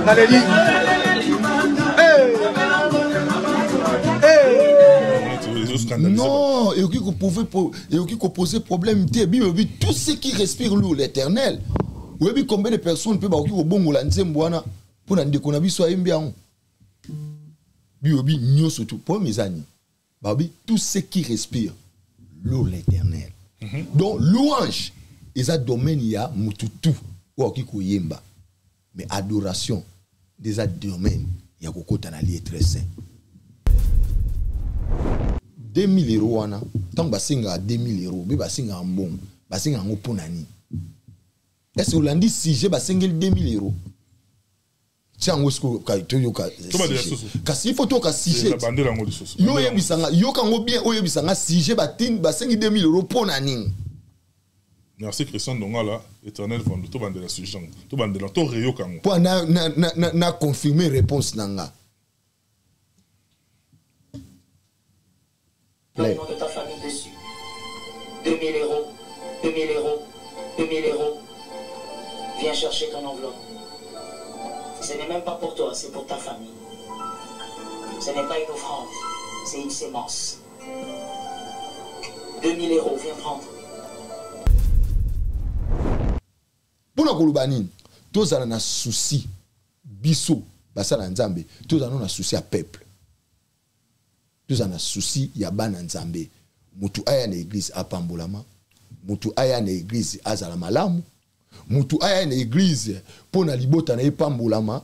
Naleli. Non, ekoki kopose ekoki kopose problème te. Bible elobi tout ce qui respire lourd l'éternel. Oyebi combien de personnes mpe bakoki kobongola nzembo wana mpo na ndeko na biso ayembi yango. Bible elobi nyonso tu problème eza nini? Balobi tout ce qui respire lourd l'éternel. Mm -hmm. Donc louange eza domaine ya mutu tout oyo akoki koyemba. Mais adoration nde eza domaine ya kokota na lieu très saint. 2000 euros wana ntango basengaka 2000 euros be basengaka mbongo basengaka yango mpo na nini ese olandi sujet basengeli 2000 euros tia yango sikoyo toyoka kasi il faut toyoka sujet yo oyebisa nga yoka yango bien oyebisa nga sujet basengi 2000 euros mpo na nini Merci Christian Ndongala, éternel vendu. To bandela sujet yango. To bandela to reyoka yango. Po na na na na, na confirmer réponse na nga. Play. de ta famille dessus. 2000 euros, 2000 euros, 2000 euros. Viens chercher ton enveloppe. Ce n'est même pas pour toi, c'est pour ta famille. Ce n'est pas une offrande, c'est une sémence. 2000 euros, viens prendre. Pona koloba nini? Tozala na souci biso basala Nzambe, tozala na souci ya peuple. Tozala na souci ya bana Nzambe. Mutu aya na eglise apambolama, mutu aya na eglise azala malamu, mutu aya na eglise pona libota na ye pambolama.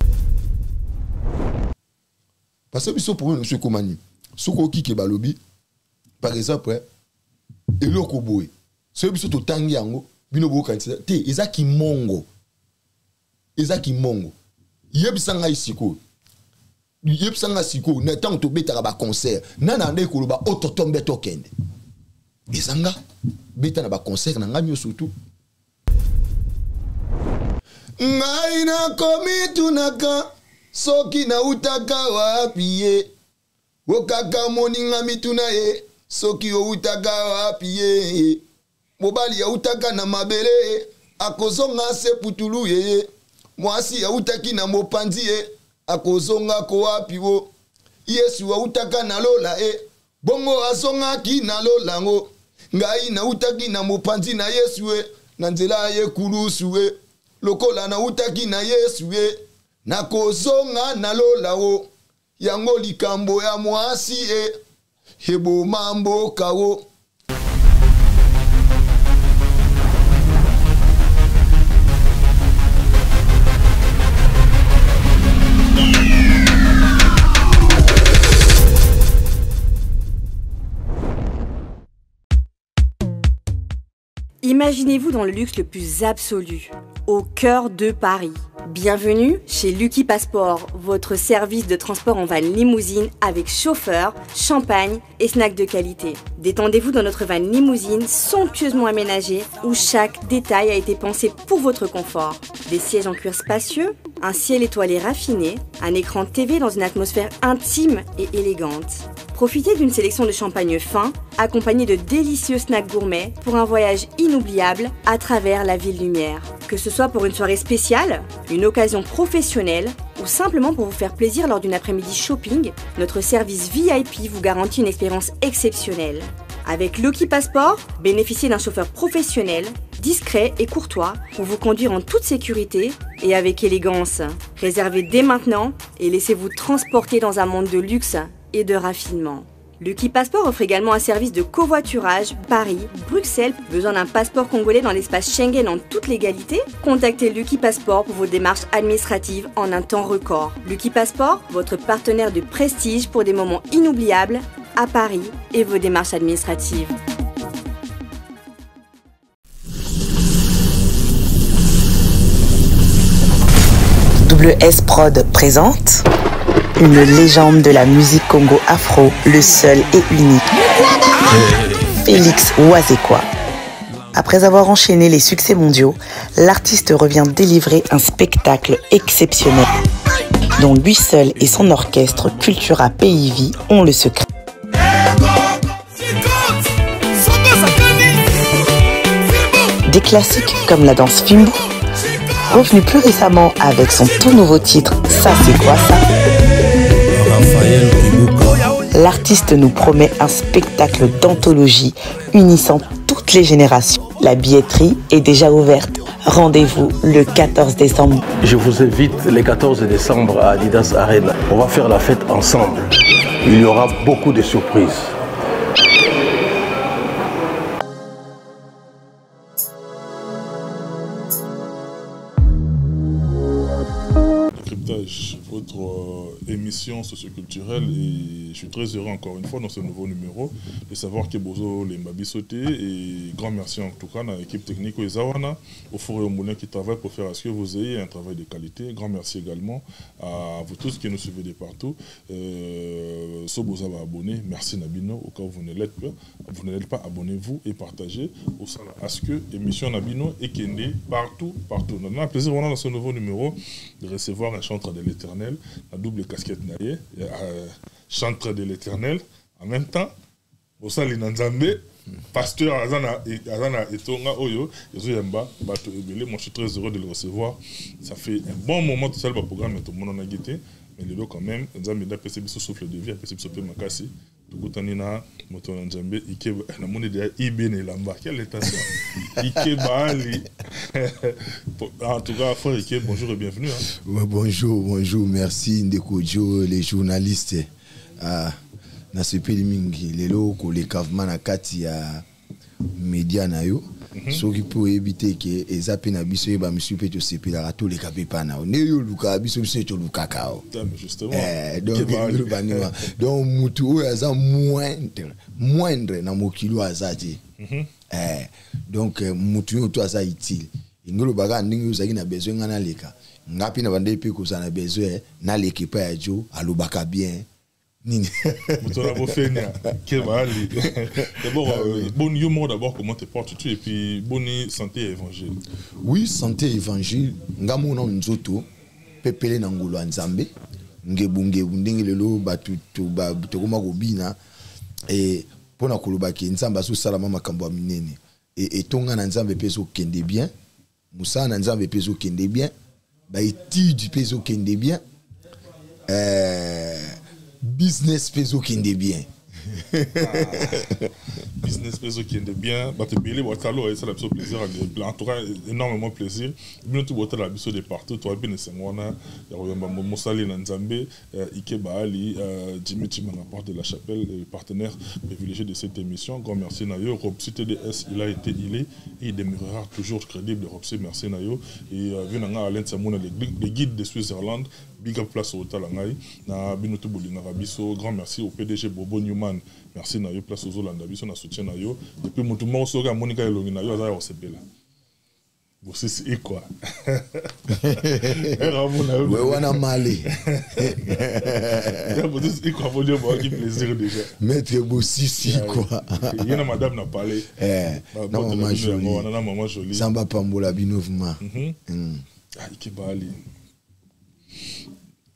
Parce que biso problème na biso ekoma nini? Soki oyoki ke balobi par exemple eloko boye, soki biso totangi yango bino boyokanisa te, eza kimongo, eza kimongo. Yebisa ngai sikoyo, yebisa ngai sikoyo, na ntango tobetaka ba concert, nani andaki koloba ototombe tokende? Eza nga beta na ba concert na ngai nyonso tu. Ngai nakomitunaka soki nautaka wapi ye, okaka moninga mituna ye soki outaka wapi ye. Mobali autaka na mabele akozonga se putulu ye, mwasi autaki na mopanzi ye akozonga ko wapi wo. Yesu autaka na lola e, bongo azongaki na lola ngo. Ngai nautaki na mopanzi na Yesu e, na nzela ye kulusu e, lokola nautaki na Yesu e, nakozonga na lola o. Yango likambo ya mwasi e, eboma mboka o. Imaginez-vous dans le luxe le plus absolu, au cœur de Paris. Bienvenue chez Lucky Passport, votre service de transport en van limousine avec chauffeur, champagne et snacks de qualité. Détendez-vous dans notre van limousine somptueusement aménagée où chaque détail a été pensé pour votre confort. Des sièges en cuir spacieux, un ciel étoilé raffiné, un écran TV dans une atmosphère intime et élégante. Profitez d'une sélection de champagne fin, accompagnée de délicieux snacks gourmets pour un voyage inoubliable à travers la ville lumière. Que ce soit pour une soirée spéciale, une occasion professionnelle ou simplement pour vous faire plaisir lors d'une après-midi shopping, notre service VIP vous garantit une expérience exceptionnelle. Avec Lucky Passport, bénéficiez d'un chauffeur professionnel, discret et courtois pour vous conduire en toute sécurité et avec élégance. Réservez dès maintenant et laissez-vous transporter dans un monde de luxe et de raffinement. Lucky Passport offre également un service de covoiturage Paris, Bruxelles. Besoin d'un passeport congolais dans l'espace Schengen en toute légalité? Contactez Lucky Passport pour vos démarches administratives en un temps record. Lucky Passport, votre partenaire de prestige pour des moments inoubliables à Paris et vos démarches administratives. WS Prod présente une légende de la musique Congo afro, le seul et unique, Félix Wazekwa. Après avoir enchaîné les succès mondiaux, l'artiste revient délivrer un spectacle exceptionnel dont lui seul et son orchestre Cultura Pays Vie ont le secret. Des classiques comme la danse Fimbu, Revenu plus récemment avec son tout nouveau titre Ça c'est quoi ça L'artiste nous promet un spectacle d'anthologie unissant toutes les générations. La billetterie est déjà ouverte. Rendez-vous le 14 décembre. Je vous invite le 14 décembre à Adidas Arena. On va faire la fête ensemble. Il y aura beaucoup de surprises. Décryptage, votre euh, émission socioculturelle et je suis très heureux encore une fois dans ce nouveau numéro de savoir que Bozo Lemba Bissoté et grand merci en tout cas à l'équipe technique eza wana au four et au moulin qui travaille pour faire à ce que vous ayez un travail de qualité. Grand merci également à vous tous qui nous suivez de partout. Euh, Soboza va abonner, merci na bino au cas où vous ne l'êtes pas, vous ne l'êtes pas, abonnez-vous et partagez au à ce que émission na bino ekende partout partout. On a un plaisir vraiment dans ce nouveau numéro de recevoir un chantre de l'Éternel, la double casquette na ye, euh, chantre de l'Éternel en même temps mosali na nzambe pasteur aza na aza na etonga oyo ezoyamba bato ebele moi je suis très heureux de le recevoir ça fait un bon moment tosali baprogramme ya tomonanaki te mais lelo quand même nzambe nde apesi biso souffle de vie apesi biso mpe makasi tokutani na moto na nzambe ike namoni deja ibe na elamba quelle état ça ike baali en tout cas frère ike bonjour et bienvenue hein. ouais, bonjour bonjour merci ndeko jo les journalistes ah, nasepeli mingi lelo koleka vraimen na kati ya media na yo mm -hmm. soki mpe oyebi te ke eza mpe na biso yeba misu mpe tosepelaka toleka mpe epai na yo nde yo olukaka biso biso tolukaka yo eh, donc banima donc mutu oyo aza moindre moindre na mokili oyo aza te mm -hmm. eh, donc eh, mutu oyo to aza utile elingi oloba kaka ndenge ozalaki na besoin ngai naleka nga mpe na bandaki mpe kozala na besoin naleka epai ya jo alobaka bien nini moto na bofenia kebali d'abord euh, boni yo moko d'abord comment te portes tu et puis boni santé ya évangile oui santé évangile nga moko nano nzoto pepele na ngolu ya nzambe ngebungebu ndenge lelo bato tokoma kobina e mpo na koloba ke nzambe azosalama makambo ya minene e etonga na nzambe mpe ezokende bien mosala na nzambe mpe ezokende bien baetude mpe ezokende bien euh, business mpe ezokende bien ah, business mpe ezokende bien bato ebele botala esala biso plaisir en tout cas énormément plaisir bino tu botala biso de partout toyebi na esengo wana ya koyamba mosali na nzambe Euh, Ike Baali, euh, Jimmy Chimanga, porte de la chapelle, le partenaire privilégié de cette émission. Grand merci Nayo. Robsi TDS, il a été, il est, et il demeurera toujours crédible. Robsi, merci Nayo. Et euh, vu nanga Alain Tsamouna, le guide de Switzerland, big up place au Talangai, na Binoto Bolinga Biso, grand merci au PDG Bobo Newman. Merci Nayo, place aux Holanda Biso, na soutien Nayo. Et puis, Moutou Morsoga, Monica Elongi Nayo, Azaya Osepela. bosisi ikwa we wana male bosisi ikwa boni obawaki plaisir déjà maître bosisi ikwa ye na madame na palais eh, na mama jolie na mama jolie nzambe apambola bino vraiment mhm. mm. ah, ikebali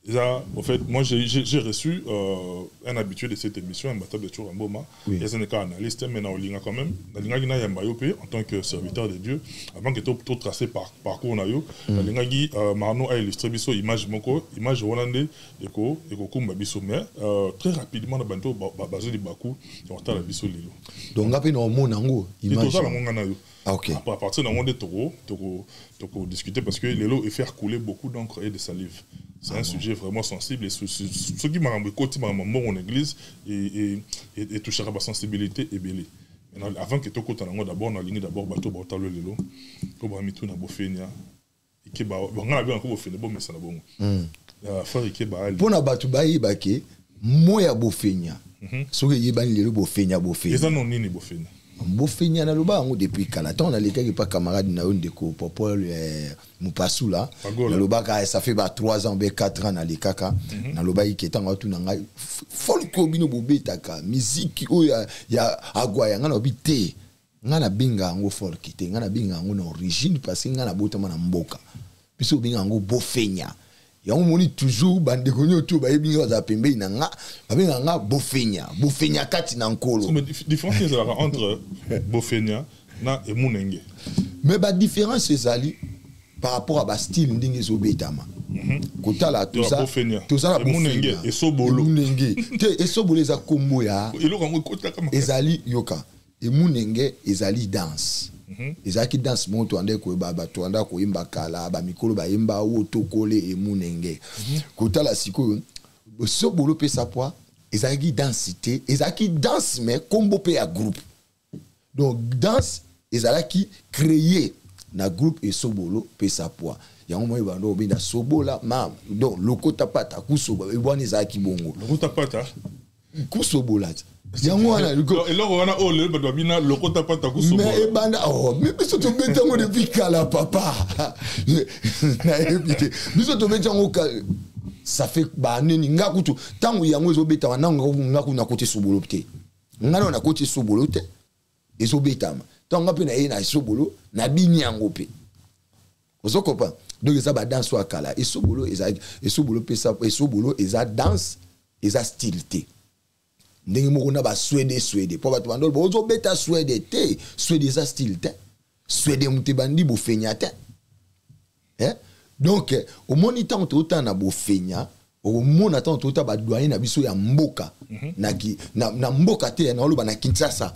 Eza, en fait, moi j'ai reçu euh, un habitué de cette émission, un batable de Mboma, oui. et n'est pas analyste, mais na quand même, na na yamba yo en tant que serviteur de Dieu, avant que tout tout tracé par parcours na yo, nalingaki euh, Marno a illustré biso image moko, image wana nde eko ekokumba biso mais euh, très rapidement na banto bazo libaku ya kotala biso lelo. Donc nga pe na omona yango image. Totala yango nga na yo. Ah, ok. À partir d'un moment toko toko toko discuter parce que lelo et faire couler beaucoup d'encre et de salive. C'est ah un bon. sujet vraiment sensible et ce, ce, ce qui m'a koti m'a mon église et et et, et touchera ma sensibilité ebele. Maintenant, avant que toko tanango d'abord na lingi d'abord bato baotalo lelo ko ba mituna bofenia ikeba nga na benga ko bofenia bomesana bongo. Mm. Uh, frère Ikeba ali. Pona bato bayeba ke mot ya bofenya mm -hmm. soki eyebani lelo bofenya bofenya eza no nini bofenya bofenya naloba yango depuis kala ntango nalekaki epa camarade na yo ndeko popol eh, mopasula nalobaka eh, ça fait ba 3 ans be 4 ans nalekaka mm -hmm. nalobaki ke ntango atuna ngai folk oyo bino bobetaka miziki oyo ya, ya agwaya ngai nalobi te ngai nabenga yango folk te ngai nabenga yango na origine parce que ngai nabotama na mboka biso obenga yango bofenya yango moni toujours bandeko nyonso to bayebi nga bazala pembeni na nga babengaka nga bofenya bofenya kati na nkolo différence ezalaka entre bofenya na emunenge mais badifférence ezali Par rapport à bastyle ndenge ezobetama, kotala toza toza na Emunenge, esobolo. Emunenge te, esobolo eza kombo ya eloko yango ekotaka makasi. Ezali, yoka, emunenge ezali danse. Ezalaki danse moko toanda koyeba, bato anda koyemba kala, bamikolo bayemba oyo tokole emunenge. Kotala sikoyo sobolo pesa poids, ezalaki danse te, ezalaki danse mais kombo mpe ya groupe. Donc danse ezalaki créé na groupe Esobolo pesa poids. Yango moi bando obenda sobola ma, donc lokota pata kusoba wana ezalaki bongo. Lokota pata. Kusobola ti yango wana. Eloko wana oyo lelo bato babina lokota pata kusobola. Mais ebanda, oh, mais biso tobeti yango depuis kala, papa. Nayebi te, biso tobeti yango ça fait baneni. Nga kutu ntango yango ezobetama nango, nga kutu nakoti esobolo te. Nga nao nakoti esobolo te, ezobetama ntango nga mpe naye na esobolo, nabini yango mpe ozokopa. Donc eza badanse oyo ya kala. Esobolo eza esobolo pesa, esobolo eza danse, eza style te. Ndenge moko na baswede, swede mpo bato bandolo bozobeta swede te, swede eza style te, swede moto ebandi bofenya te, eh? Donc omoni ntango totala na bofenya, okomona ntango tota badoyen na biso ya mboka, na mboka te, naoloba na Kinshasa.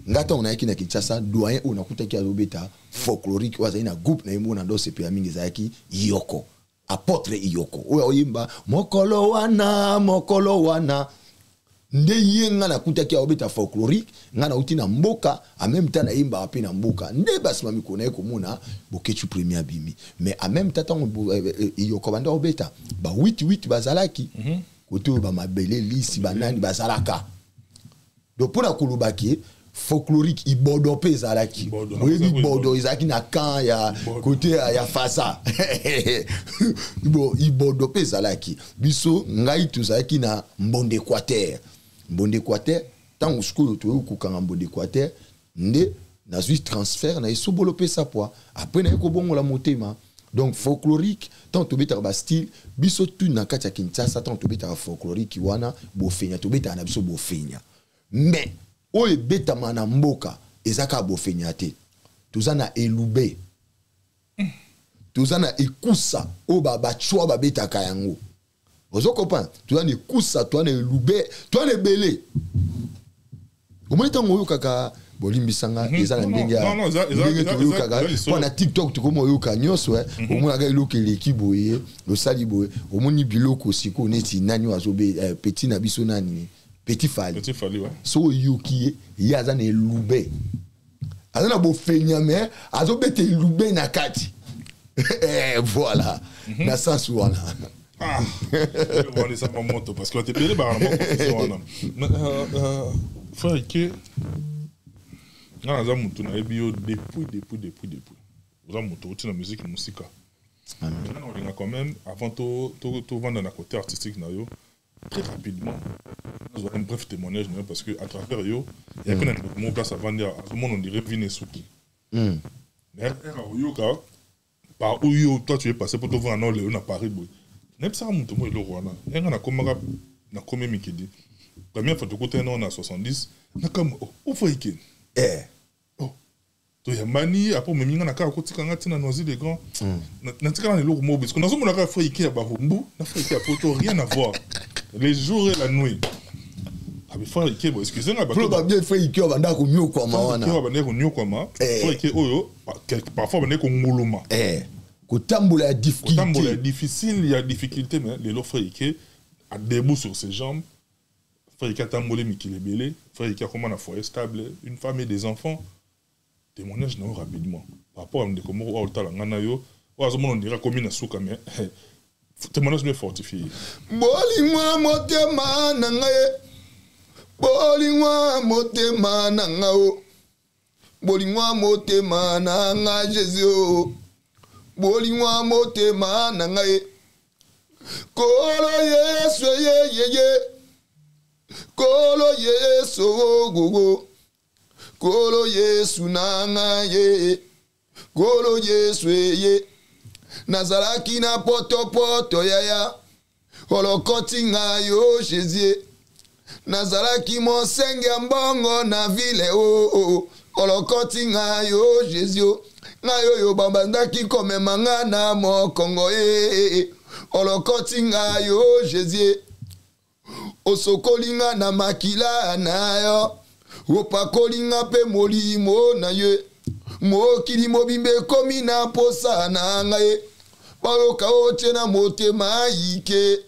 Nga ntango nayaki na Kinshasa, doyen oyo nakutaki azobeta folklorique, oyo azali na groupe na ye moko na ndo sepela mingi, ezalaki Yoko, apôtre Iyoko, oyo aoyemba mokolo wana, mokolo wana. Nde ye nga nakutaki aobeta folklorique. Nga nauti na mboka, en même temps nayembaka mpe na mboka. Nde basima mikolo naye komona Bokecu premier abimi, mais en même temps ntango Iyoko banda obeta, ba 88 bazalaki kote oyo, bamabele lisi banani bazalaka. Donc mpona koloba ke folklorique, ibodo mpe ezalaki, oyebi ibodo ezalaki na camp ya kote ya Fasa. Bon, ibodo mpe ezalaki. Biso ngai tozalaki na Mbonde Équateur. Mbonde Équateur, ntango sikoyo toyoki kokanga Mbonde Équateur, nde nazwi transfert na Esobolo pesa poids. Après naye kobongola motema. Donc folklorique, ntango tobetaka bastyle, biso tu na kati ya Kinshasa, ntango tobetaka folklorique wana bofenya, tobetaka na biso bofenya. Mais oyo ebetama na mboka eza kaka bofenya te. Toza na elube, toza na ekusa oyo bacwa babetaka yango, ozo comprendre? Toza na ekusa, toza na elube, toza na ebele. Omoni ntango oyokaka, bolimbisanga, eza na ndenge ndenge toyokaka mpo na TikTok, tokoma oyoka nyonso. Omonaka eloko eleki boye, osali boye, omoni biloko sikoyo neti nani oyo azobe petit na biso, nani, Petit Fali. So oyoki ye, ye aza na elube, aza na bofenya, mais azobeta elube na kati. Voilà, na sens wana. Ah, wana eza moto, parce que bato ebele baka na mwa wana. Frère Ike, nga naza motu nayebi yo depuis, depuis, depuis, depuis. Oza moto outi na musique mosika. Nga na olinga quand même, avant tovanda na côté artistique na yo, très rapidement nazwa un bref témoignage na yo, parce que à travers yo ya mpe na ndeko moko place avandi, azomona on dirait vine esuki, mais oyoka par oyo toi tu es passé po tovanda na lelo na Paris boye. Nayebisaka moto mo eloko wana yanga nakomaka, nakomi mikili, première fois tokutani nao na 70, nakamwa ofa Ike. Toyambani, après omemi nga na kaka kotika nga ntina Noisy le Grand. Natikala na eloko moko, parce que nazomona kaka frère Ike ya Barumbu na frère Ike ya poto, rien à voir, les jours et la nuit. Abi frère Ike bo, excusez nga. Bato babie frère Ike oyo bandaka konyokwama wana. Oyo bandaki konyokwama, frère Ike oyo parfois bandaki konguluma. Kotambola ya Kotambola ya difficile, ya difficulté. Mais lelo frère Ike a debout sur ses jambes. Frère Ike atamboli mikili ebele. Frère Ike akoma na foyer stable, une femme et des enfants. Témoignage na yo rapidement par rapport à ndeko moko oyo otala ngai na yo, oyo azomona on dirait akomi na suka, mais témoignage no fortifié. Bolingwa motema na ngai, bolingwa motema na ngai o, bolingwa motema na ngai Jésus o, bolingwa motema na ngai Kolo Yesu yeyeye, Kolo Yesu ogogo, Kolo Yesu na ngai ye, Kolo Yesu eye. Nazalaki na potopoto yaya, olokoti ngai o Jésus. Nazalaki mosenge ya mbongo na ville o, olokoti ngai o Jésus. Ngai oyo babandaki komema nga na mokongo ye, olokoti ngai o Jésus, osokoli nga na makila na yo, opakoli nga mpe molimo na ye. Mokili mobimba ekomi na mposa na ngai, bayoka otie na motema ike.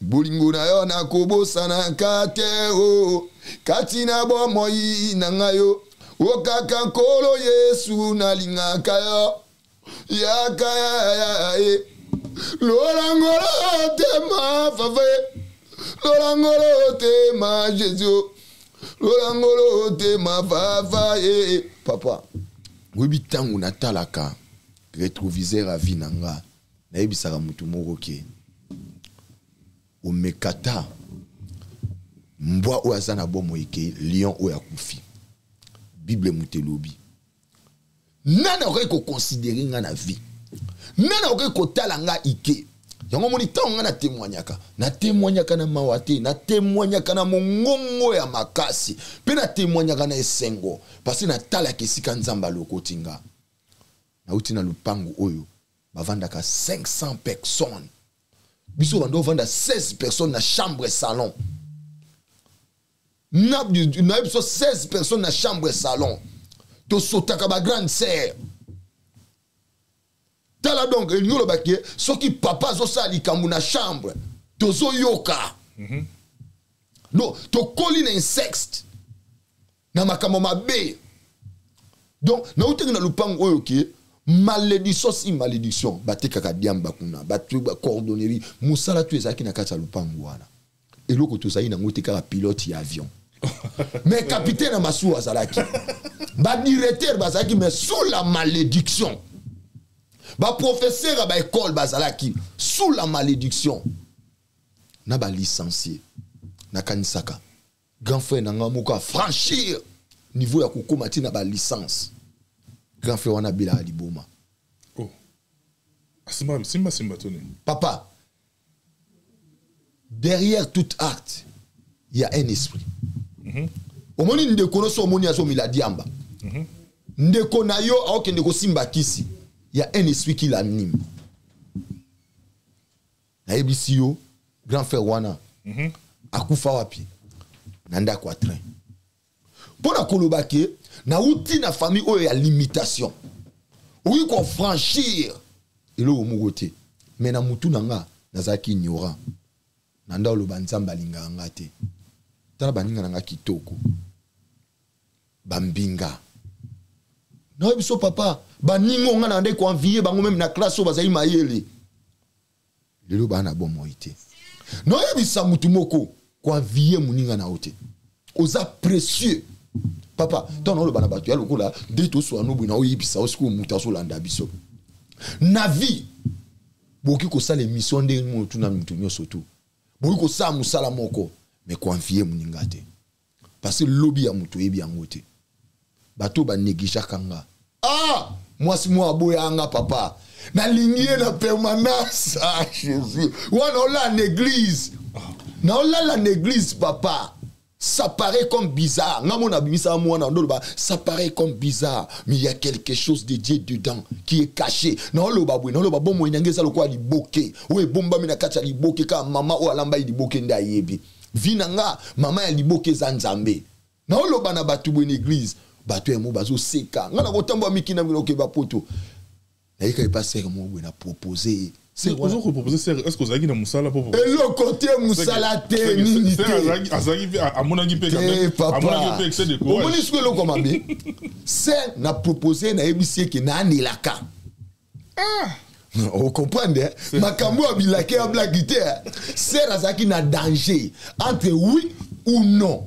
Bolingo na yo nakobosanaka te o kati na bomoi na ngai yo, o kaka Nkolo Yesu nalingaka yo, yaka ya ye. Lolangolo tema fafa ye, lolangolo tema Jésus, lolangolo tema fafa ye. Papa, oyebi ntango natalaka rétroviseur ya vie na nga, nayebisaka motu moko ke omekata mbwa oyo aza na bomoi ke lion oyo akufi. Bible moto elobi, nani akoki koconsidere nga na vie, nani akoki kotala nga ike. Yango moni ntango nga natémoignaka, natémoignaka na mawa te, natémoignaka na mongongo ya makasi, mpe natémoignaka na esengo, parce natalaka esika Nzambe alokoti nga. Nauti na lupango oyo bavandaka 500 personnes, biso bando ovanda 16 personnes na chambre salon, na biso 16 personnes na chambre salon, tosotaka ba grande sœur. Tala donc elingi olobaki soki papa azosala likambo na chambre tozoyoka. Donc tokoli na insecte na makambo mabe. Donc nautaki na lupango oyo ke malédiction si malédiction, batekaka diamba kuna, bato bacordonnerie, mosala to ezalaki na kati ya lupango wana. Eloko tozali nango te kaka pilote ya avion, mais capitaine ya masuwa azalaki, badirecteur bazalaki, mais sous la malédiction. Baprofesseur ya baekole bazalaki sous la malédiction, na balicencié. Nakanisaka grand frère na nga moko afranchir niveau ya kokóma ntina balicence, grand frère wana abelaka liboma. Oh. Simba, simba, simba, Tony. Papa, derrière tout acte, il y a un esprit. Omoni ndeko no so omoni azomela diamba, ndeko na yo aokende kosimba kisi, il y a un esprit qui l'anime. Nayebisi yo, grand frère wana akufa wapi? Na ndako ya train. Mpo na koloba ke nauti na famille oyo ya limitation, okoki kofranchir eloko moko te. Me na mutu na nga nazalaki ignorant, na nda oloba Nzambe alingaka nga te. Tala baninga na nga kitoko, bambinga nayebi biso papa, baninga nga na nde koenvie bango meme na classe oyo bazali mayele, lelo baa na bomoi te. Naoyebisa mutu moko, koenvie moninga na yo te, oza précieux. Papa, ntango naoloba na bato ya lokola nde toswala no boye, naoyebisa yo sikoyo, moto azolanda biso na vie, bokoki kosala émission ndenge moko tuna moto nyonso tu, bokoki kosala mosala moko, mais koenvie moninga te, parce que lobi ya moto oyebi yango te. Bato banégligeaka nga, ah, mwasi mwa aboya nga papa, nalingi ye na permanence. Ah Jésus, wana olala na église, naolala na église papa. Ça paraît comme bizarre, nga mona abimisaka mwana ndoloba, ça paraît comme bizarre, mais il y a quelque chose de Dieu dedans qui est caché. Naoloba boye, naoloba bomoi na ngai eza lokola liboke oyo ebombami na kati ya liboke. Kaka mama oyo alamba ye liboke nde ayebi vi na nga. Mama ya liboke eza Nzambe. Naoloba na bato boye na église, bato yango bazoseka nga na kotambola mikina bino okeba poto. Nayeka epa sere moko boye, na propose ye. Ozo kopropose sere, est ce que ozalaki na mosala po? Eloko te, mosala te, nini te. Azalaki mpe, amonaki mpe te papa. Amonaki mpe excès de courage. Omoni soki eloko mabe, se na propose, nayebisi eke naanelaka. Ocomprendre makambo ya bilake ya blaki te. Ser azalaki na danger entre oui ou non,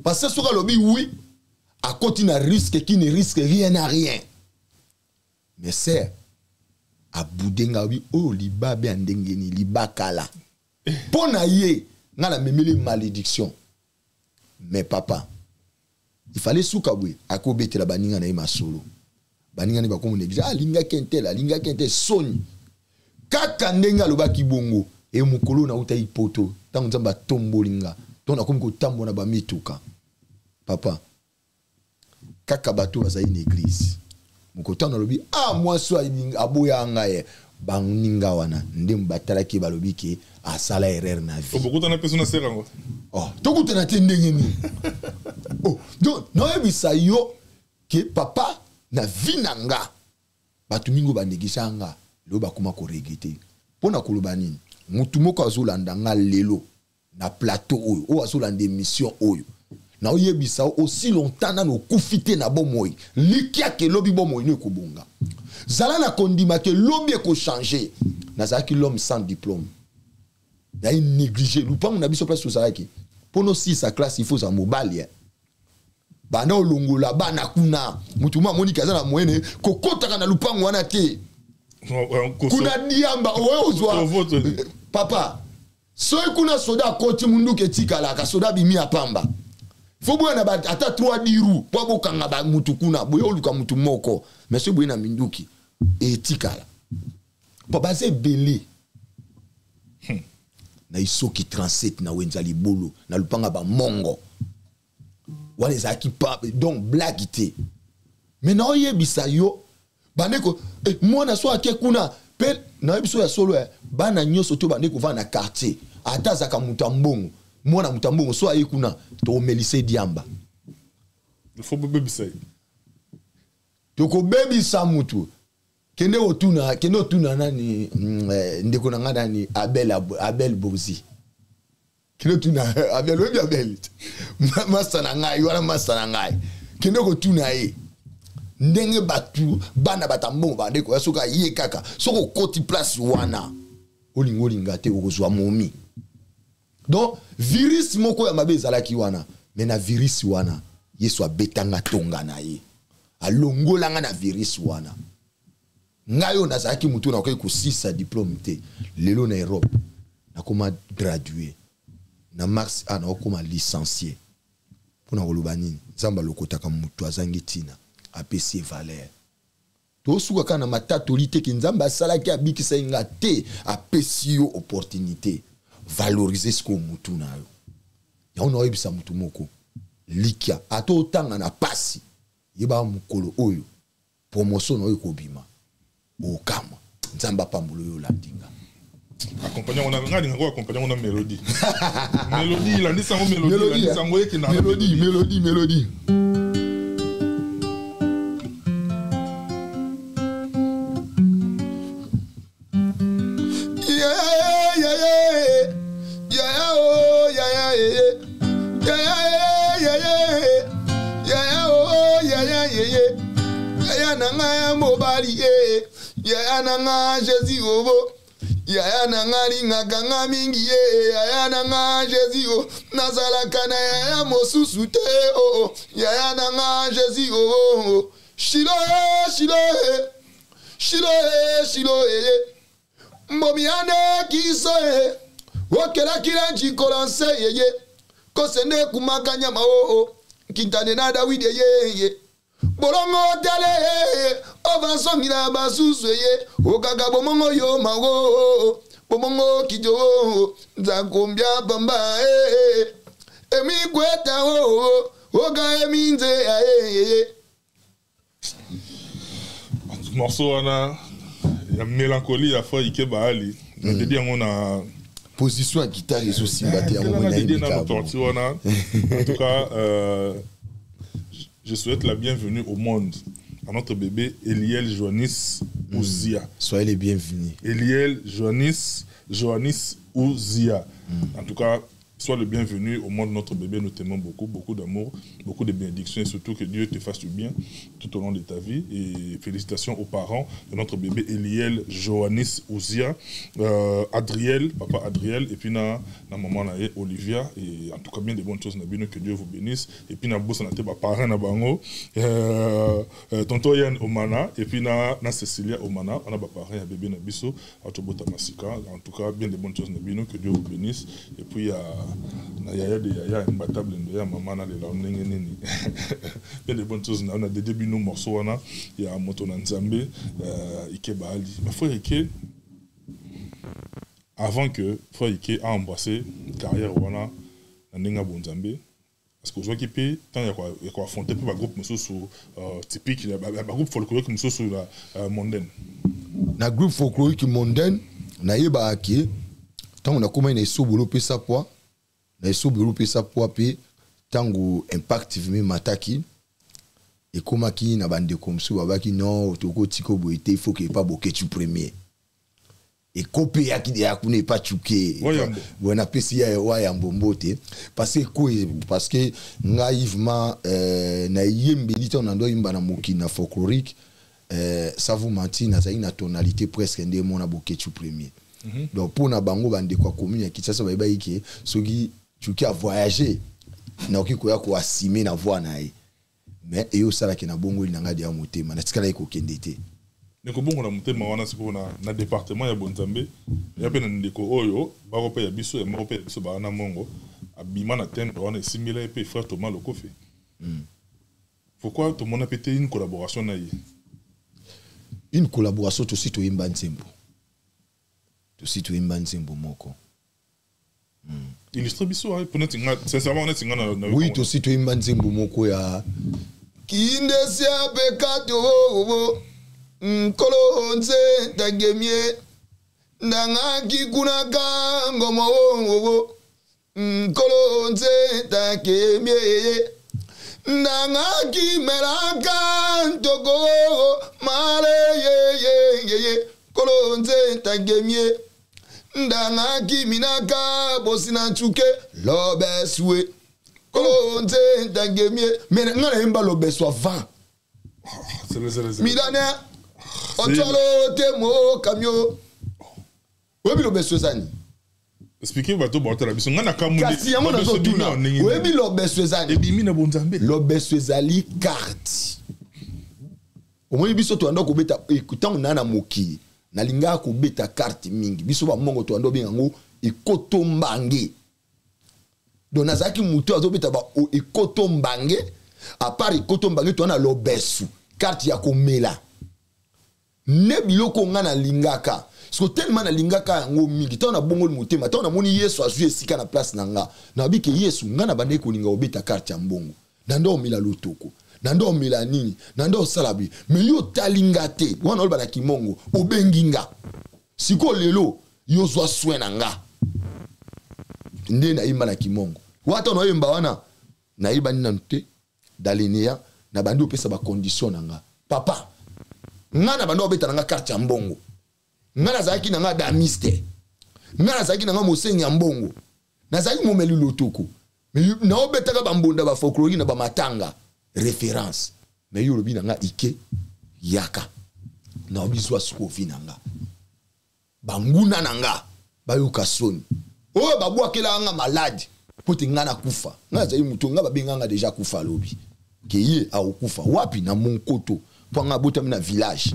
parce que soki alobi oui, akoti na risque qui ne risque rien à rien. Mais ser abude nga obi oyo libabe ya ndenge nini, libakala mpo na ye, nga namemeli malédiction. Mais papa, il fallait suka boye, akobetela baninga na ye masolo, baninga nde bakomo néglige, alingaki intel, alingaki intel, soni kaka ndenge alobaki bongo. E mokolo nautaki poto, ntango Nzambe atomboli nga, ntango nakomi kotambola na bamituka papa, kaka bato bazali na église. Mokotano alobi ah mwasi oyo aboya ngai ye. Baninga wana nde batalaki balobi ke asala erreur na vie. Obokutana mpe so na sere yango. Oh, tokutana te ndenge nini? Oh, donc naoyebisa yo ke papa na vie na nga bato mingi oyo banegisa nga lelo bakoma koregrete. Mpo na koloba nini? Motu moko azolanda nga lelo na plateau oyo, oyo azolanda émission oyo, naoyebisa yo aussi longtemps nano okufi te na bomoi, likia ke lobi bomoi no ekobonga. Zala na kondima ke lobi ekochange. Nazalaki l'homme sans diplôme, naye négligé lupango na biso place tozalaki. Mpo nosilisa classe il faut ozala mobali. Banda olongola bana kuna, motu mo amoniki aza na moyene kokotaka na lupango wana te. Kuna diamba oyo ozwa papa, soki kuna soda akoti munduki etikalaka, soda abimi ya pamba. Fo boya na ata 3 diru mpo abokanga ba mutu kuna, boye oluka mutu moko, mais soki boye na minduki etikala mpo baza ebele. Na isoki 37 na wenza libulu na lupanga bamongo wana ezalaki pa donc blague te. Mais naoyebisa yo bandeko mwana so ake kuna mpe nayebi so ya solo bana nyonso to bandeko vanda na quartier, ata azalaka moto ya mbongo, mwana moto ya mbongo so aye kuna tokomelisa diamba. Il faut bobebisa ye. Tokobebisa mutu. Kende otuna, kende otuna nani, ndeko na nga nani, Abel, Abel Bozi. Kende otuna Abel, oyebi Abel? Masa na ngai, wana masa na ngai. Kende kotuna ye. Ndenge batu bana bata mbongo bandeko ya soki aye kaka, soki okoti place wana, olingo olinga te okozwa momi. Donc virus moko ya mabe ezalaki wana, mais na virus wana Yesu abetanga tonga na ye. Alongolanga na virus wana. Ngai oyo nazalaki mutu nakoki kosisa diplôme te. Lelo na Europe nakoma gradué. Na mars a nakoma licencié. Pona koloba nini? Nzambe alokotaka mutu azangi tina, apesi ye valeur. Tosuka kaka na matatoli te ke Nzambe asalaki abikisa ye nga te, apesi yo opportunité. Valoriser sikoyo mutu na yo. Yango naoyebisa mutu moko, likia ata otanga na pasi, yeba mokolo oyo promotion na oyo ekobima, okamwa. Nzambe apambola oyo olandi nga. Accompagnant on a nga linga accompagnant on a mélodie. Mélodie, il a dit ça mélodie, il a dit ça ngoye ki na mélodie, mélodie, mélodie. Yeah, yeah, yeah. Yeah, oh, yeah, yeah, yeah. Yeah, yeah, yeah. Yeah, oh, yeah, yeah, yeah. Yeah, na nga ya mobali, yeah. Yeah, na nga Jésus, oh, oh. Yaya na nga lingaka nga mingi, ye. Yaya na nga Jésus, oh. Nazalaka na yaya mosusu te, oh, oh. Yaya na nga Jésus, oh, oh, oh. Shilo, eh, shilo, eh. Shilo, eh, shilo, eh. Mbomi ane kiso, eh. Okelaki na njikola nse, ye, ye. Kosende kumaka nyama, oh, oh. Nkintane na Dawidi, ye, ye. Bolongo tele, ova songila basusu, ye. Okaka bomongo yo mawo, bomongo kijo, nzakombia pamba, eh. Emi kweta, oh, oka emi nze, eh, eh, eh. Morceau wana ya mélancolie ya Frère Ike Baali. Na dédié yango na position ya guitare ezosimba te, yango na dédié na partie wana. En tout cas, je souhaite la bienvenue au monde à notre bébé Eliel Joannis Ouzia. Soyez les bienvenus. Eliel Joannis Ouzia. En tout cas, sois le bienvenu au monde, notre bébé. Nous t'aimons beaucoup, beaucoup d'amour, beaucoup de bénédictions et surtout que Dieu te fasse du bien tout au long de ta vie. Et félicitations aux parents de notre bébé Eliel Joannis Ouzia, Adriel, papa Adriel, et puis na maman na ye, Olivia. Et en tout cas, bien de bonnes choses, Nabino, que Dieu vous bénisse. Et puis na bossa na te ba parrain na bango, tonton Yann Omana, et puis na Cécilia Omana, on a ba parrain ya bébé na biso, Atobota Masika. En tout cas, bien de bonnes choses, Nabino, que Dieu vous bénisse. Et puis, na yaya de yaya imbattable ndo ya mama na lela ndenge nini. Bien de bonnes choses, na dédé bino morceau wana ya moto na Nzambe, Ike Baali. Mais frère Ike, avant que frère Ike a embrassé carrière wana na ndenge ya bonzambe, Parce que ozwaki mpe temps ya koaffronter mpe bagroupe mosusu typique, bagroupe folklorique mosusu na mondaine. Na groupe folklorique mondaine, nayebaka ke ntango nakomaki na Esobolo opesa poids, na Esobolo opesa poids mpe ntango impact vimi mataki, ekomaki na bandeko mosusu babaki: "Non, tokotika boye te, il faut ke epa Boketshu Premier." Ekope eyaki ya kuna epa Cuke. Boye napesi ya Wayambo mbote, parce que ngai vraiment nayembeli ntango nando oyimba na mokili na folklorique, sans vous mentir, nazalaki na tonalité presque nde mona Boketshu Premier. Donc mpo na bango, bandeko ya commune ya Kinshasa bayebaki ke soki Cuke avoyage, nakoki koya koasime na voix na ye. Mais eyo osalaki na bongoli na ngai deya motema, natikalaki kokende te. Ndeko, bongo motema wana sikoyo na département ya bonzambe ya mpe na ndeko oyo bako mpe ya biso ya moko mpe ya biso baa na mongo abima na timbre wana, esimbela ye mpe, frère Thomas Lokofe. Pourquoi tomona mpe te une collaboration na ye? Une collaboration, tosi toyemba nzembo, tosi toyemba nzembo moko. Illustre biso po neti nga, sincèrement, neti nga na Oui, tosi toyemba nzembo moko ya kindesi apeka to nkolo nze tagemie ndangaki kunaka ngomo nkolo nze takemie ndangaki melaka ntoko male yeyeyeye nkolo nze tagemie ndangaki minaka bosina ntuke lobeswe nkolo nze tagemie. Me nga nayemba lobeso avant milane otwalo te mo kamio. Oyebi lobeso eza nini? Explique bato baotala biso, ngai na kamwe. Kasi yango nazotuna, oyebi lobeso eza nini? Ebimi na bonzambe. Lobeso ezali carte. Omoni, biso toyanda kobeta ntango naa na mokili, nalingaka kobeta carte mingi. Biso bamongo toyanda obenga yango ekoto mbange. Donc nazalaki motu azobeta ba ekoto mbange. À part ekoto mbange, toza na lobesu, carte ya komela nde biloko nga nalingaka. Siko tellement nalingaka yango mingi, ntango nabongoli motema, ntango namoni Yesu azwi esika na place na nga, nayebi ke Yesu, nga na bandeki kolinga kobeta carte ya mbongo, na nde omela lotoko, na nde omela nini, na nde osala bi me yo otali nga te. Wana oloba na kimongo, obengi nga sikoyo lelo, yo zwa soin na nga. Nde nayemba na kimongo wana, nayemba wana, nayebani nanu te dalenea. Na bandi opesa bacondition na nga: "Papa, nga na bandi obeta na nga carte ya mbongo, nga nazalaki na nga damiste, nga nazalaki na nga mosengi ya mbongo, nazalaki momeli lotoko, naobetaka bambonda bafolklorique na bamatanga référence. Me yo olobi na nga ike yaka, naobizwa sikoyo vi na nga, banguna na nga bayoka soni oyo babwakelaka nga maladi mpo te nga nakufa. Nga nazali moto nga babenganga deja kufa, alobi ke ye akokufa wapi? Na Monkoto, mpo nga abotami na village.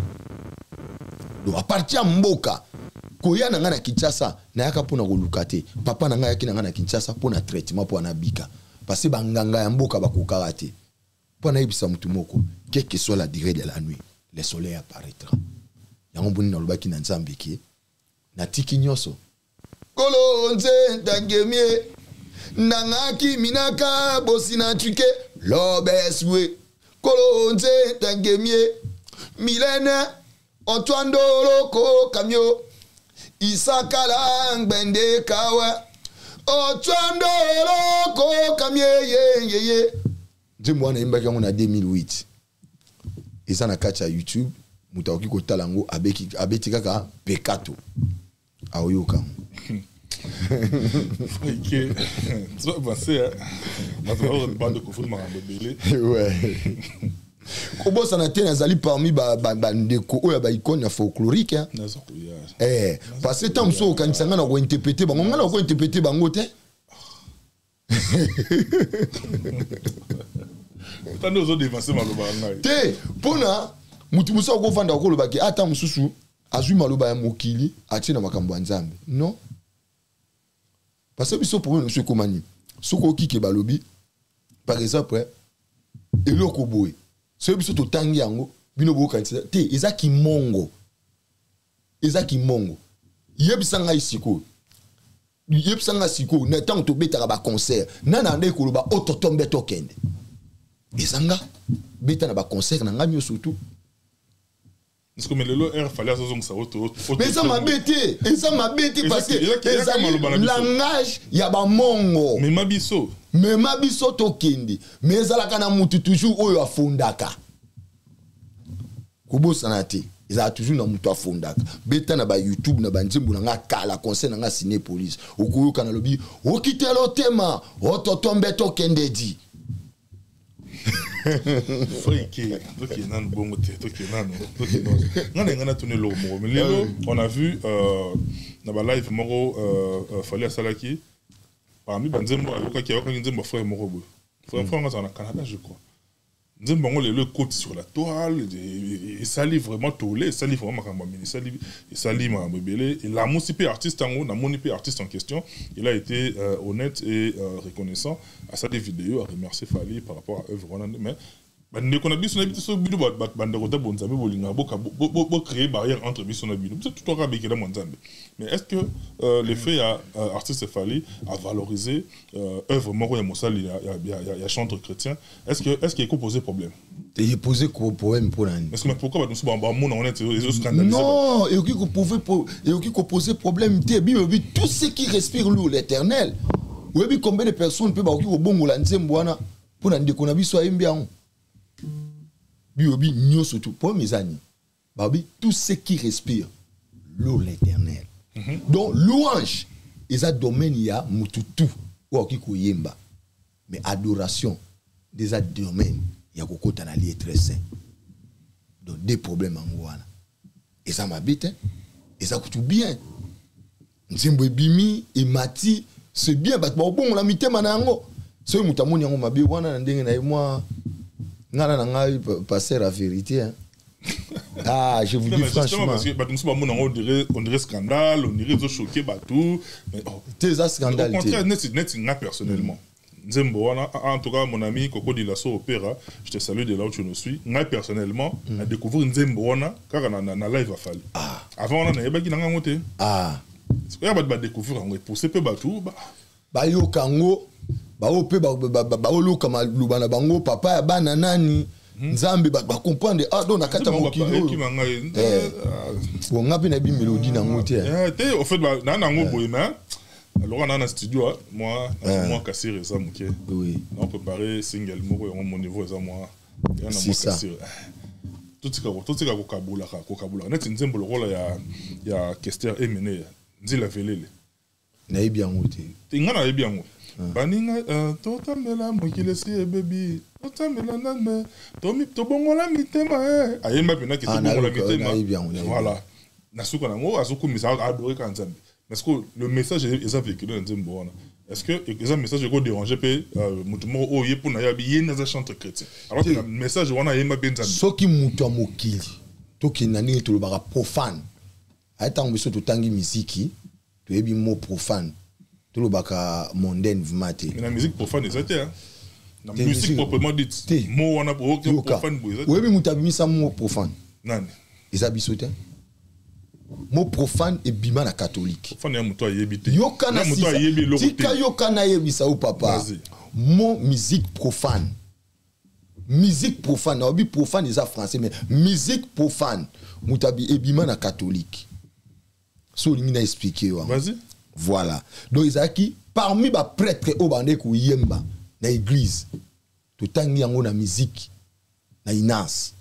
Donc à partir ya mboka, koya na ngai na Kinshasa, nayaka mpona koluka te. Papa na ngai ayaki na ngai na Kinshasa mpo na traitement, mpo anabika, parce banganga ya mboka bakokaka te. Mpo nayebisa motu moko, quelle que soit la durée de la nuit, le soleil apparaîtra. Yango mboni nalobaki na Nzambe ke natiki nyonso. Kolo nze ntangemie nangaki minaka bosina tuke lobeswe kolo nze ntangemie milene otwandoloko kamio isakala ngbende kawa otwandoloko kamie yeyeye." Nzembo wana ayembaki yango na 2008, eza na kati ya YouTube. Moto akoki kotala yango, abeti kaka Pekato, aoyoka yango. Ok, tu vas avancer, hein. Bande kofunda makambo ebele. Ouais. Kobosana te, nazali parmi bandeko oyo ya baicône ya folklorique, hein. Naza koya. Parce que ntango mosusu okanisa ngai na kointerpréter bango, ngai na kointerpréter bango te. Tande ozodévancer maloba ya ngai. Te, mpona motu mosusu akofanda akolobaki ata mosusu azwi maloba ya mokili, atie na makambo ya Nzambe. Non, parce que biso problème na biso ekóma nini? Soki okike balobi par exemple eloko boye, soki biso totangi yango, bino boyokanisa te eza kimongo, eza kimongo. Yebisa ngai sikoyo. Yebisa nga sikoyo, na ntango tobetaka baconcert, nani ande koloba o totombe tokende? Eza nga beta na baconcert na nga nyonso tu. Parce que lelo air Fally azozongisa oto. Mais eza mabe te, eza mabe te, parce que ezali langage ya bamongo. Mema biso. Mema biso tokende. Mais ezalaka na mutu toujours oyo afondaka, kobosana te, ezalaka toujours na moto afondaka. Beta na bayoutube na banzembo na nga kala, concert na nga Cinépolis, okoyoka nalobi okitela otema ototombe tokende di. Frike, tokende nanu bongo te, tokende nanu, tokende nga na ngai natuni eloko moko. Mais lelo on a vu na balive moko Fally asalaki, parmi banzembo ayokaki nzembo ya frère moko boye, frère ngo azala na Canada, je crois. Nzembo yango lelo ekoti sur la toile, esali vraiment tole, esali vraiment makambo ya mini, esali makambo ebele, elamusi mpe artiste yango. Namoni mpe artiste en question, il a été honnête et reconnaissant, asali vidéo aremercier Fally par rapport à œuvre wana. Mais bandeko na biso, nayebi te so bino bandeko ta bonzambe bolingaka bocréer barrière entre biso na bino. Biso totoka bekela mwa Nzambe. Mais est ce que le fait ya artiste Fally a valoriser œuvre moko ya mosali ya chantre chrétien, est ce que ekoposer problème? Epose problème mpo na nini? Est-ce que, mais pourquoi bato mosusu bamona wana ete ezoscandaliser? Non, ekoki kopose problème te. Bible elobi: tout ce qui respire loue l'Éternel. Oyebi combien de personnes mpe bakoki kobongola nzembo wana mpo na ndeko na biso ayembi yango? Bible elobi nyonso tu. Problème eza nini? Balobi: tout ce qui respire loue l'Éternel. Donc louange eza domaine ya mutu tu oyo akoki koyemba, mais adoration nde eza domaine ya kokota na lieu très saint. Donc deux problèmes yango wana eza mabe te, eza kutu bien. Nzembo ebimi, emati, c'est bien, bato bakobongola mitema na yango. Soki moto amoni yango mabe wana na ndenge na ye, mwa ngana na ngai passer la vérité, hein. Ah, je vous Non, dis mais justement, franchement. Parce que bato mosusu bamona yango, on dirait scandale, on dirait ezochoquer bato, mais oh, te, eza au scandale te. contraire, neti nga personnellement, nzembo wana, en tout cas mon ami Coco Dilasso Opéra, je te salue de là où tu nous suis, ngai personnellement na découvrir nzembo wana kaka na live ya Fally. Avant wana nayebaki nanga yango te. Oya bato badécouvrir yango, epousse mpe bato Bayoka yango, bao mpe baoluka maloba na bango, papa ya bana nani, Nzambe, bacomprendre. Ah, donc na kati ya Nzembo mokili oyo ekima ngai. Bon, nga mpe nayebi mélodie nango te. Te, au fait naa nango boye, mais alors naa na studio, moi mwa kasir eza moke. Na préparé single moko yango, mon niveau eza mwa ya na C'est mwa ça. kasir. Totika kokabulaka neti nzembo lokola ya Kester Emene, Nzila Velele. Nayebi yango te. Te, nga nayebi yango. Baninga, totambela mokili esi ebebi, totambela Nzambe, tobongola mitema. Ayemba mpena ke Ah, tobongola mitema. Nayebi yango, nayebi. Voilà, na suka nango azokumisa, adore kaka Nzambe. Mais ce que le message eza véhiculé na nzembo wana, est ce que eza message ekodérange mpe moto moko oyo ye mpo na ye abi ye nde aza chantre chrétien, alors que na message wana ayemba mpe Nzambe? Soki moto ya mokili, tokende na ndenge tolobaka profane, aye ntango biso totangi miziki, toyebi mot profane, tolobaka mondaine vraiment te. Mais na musique profane eza te, hein. Na Te, musique proprement dite, Te. mot wana oyoki Yoka. profane boye eza te. Oyebi moto abimisa mot profane? Nani? Eza biso te. Mot profane ebima na catholique. Profane ya moto ayebi te. Yoka na Ya moto sisa. ayebi eloko Tika te. yoka, nayebisa yo, papa. Vas-y. Mot musique profane, musique profane, naobi profane eza français, mais musique profane moto ebima na catholique. So olingi na expliquer yo yango. Vas-y. Voilà, donc ezalaki parmi baprêtre oyo bandeki koyemba na église. Totangi yango na musique na inas,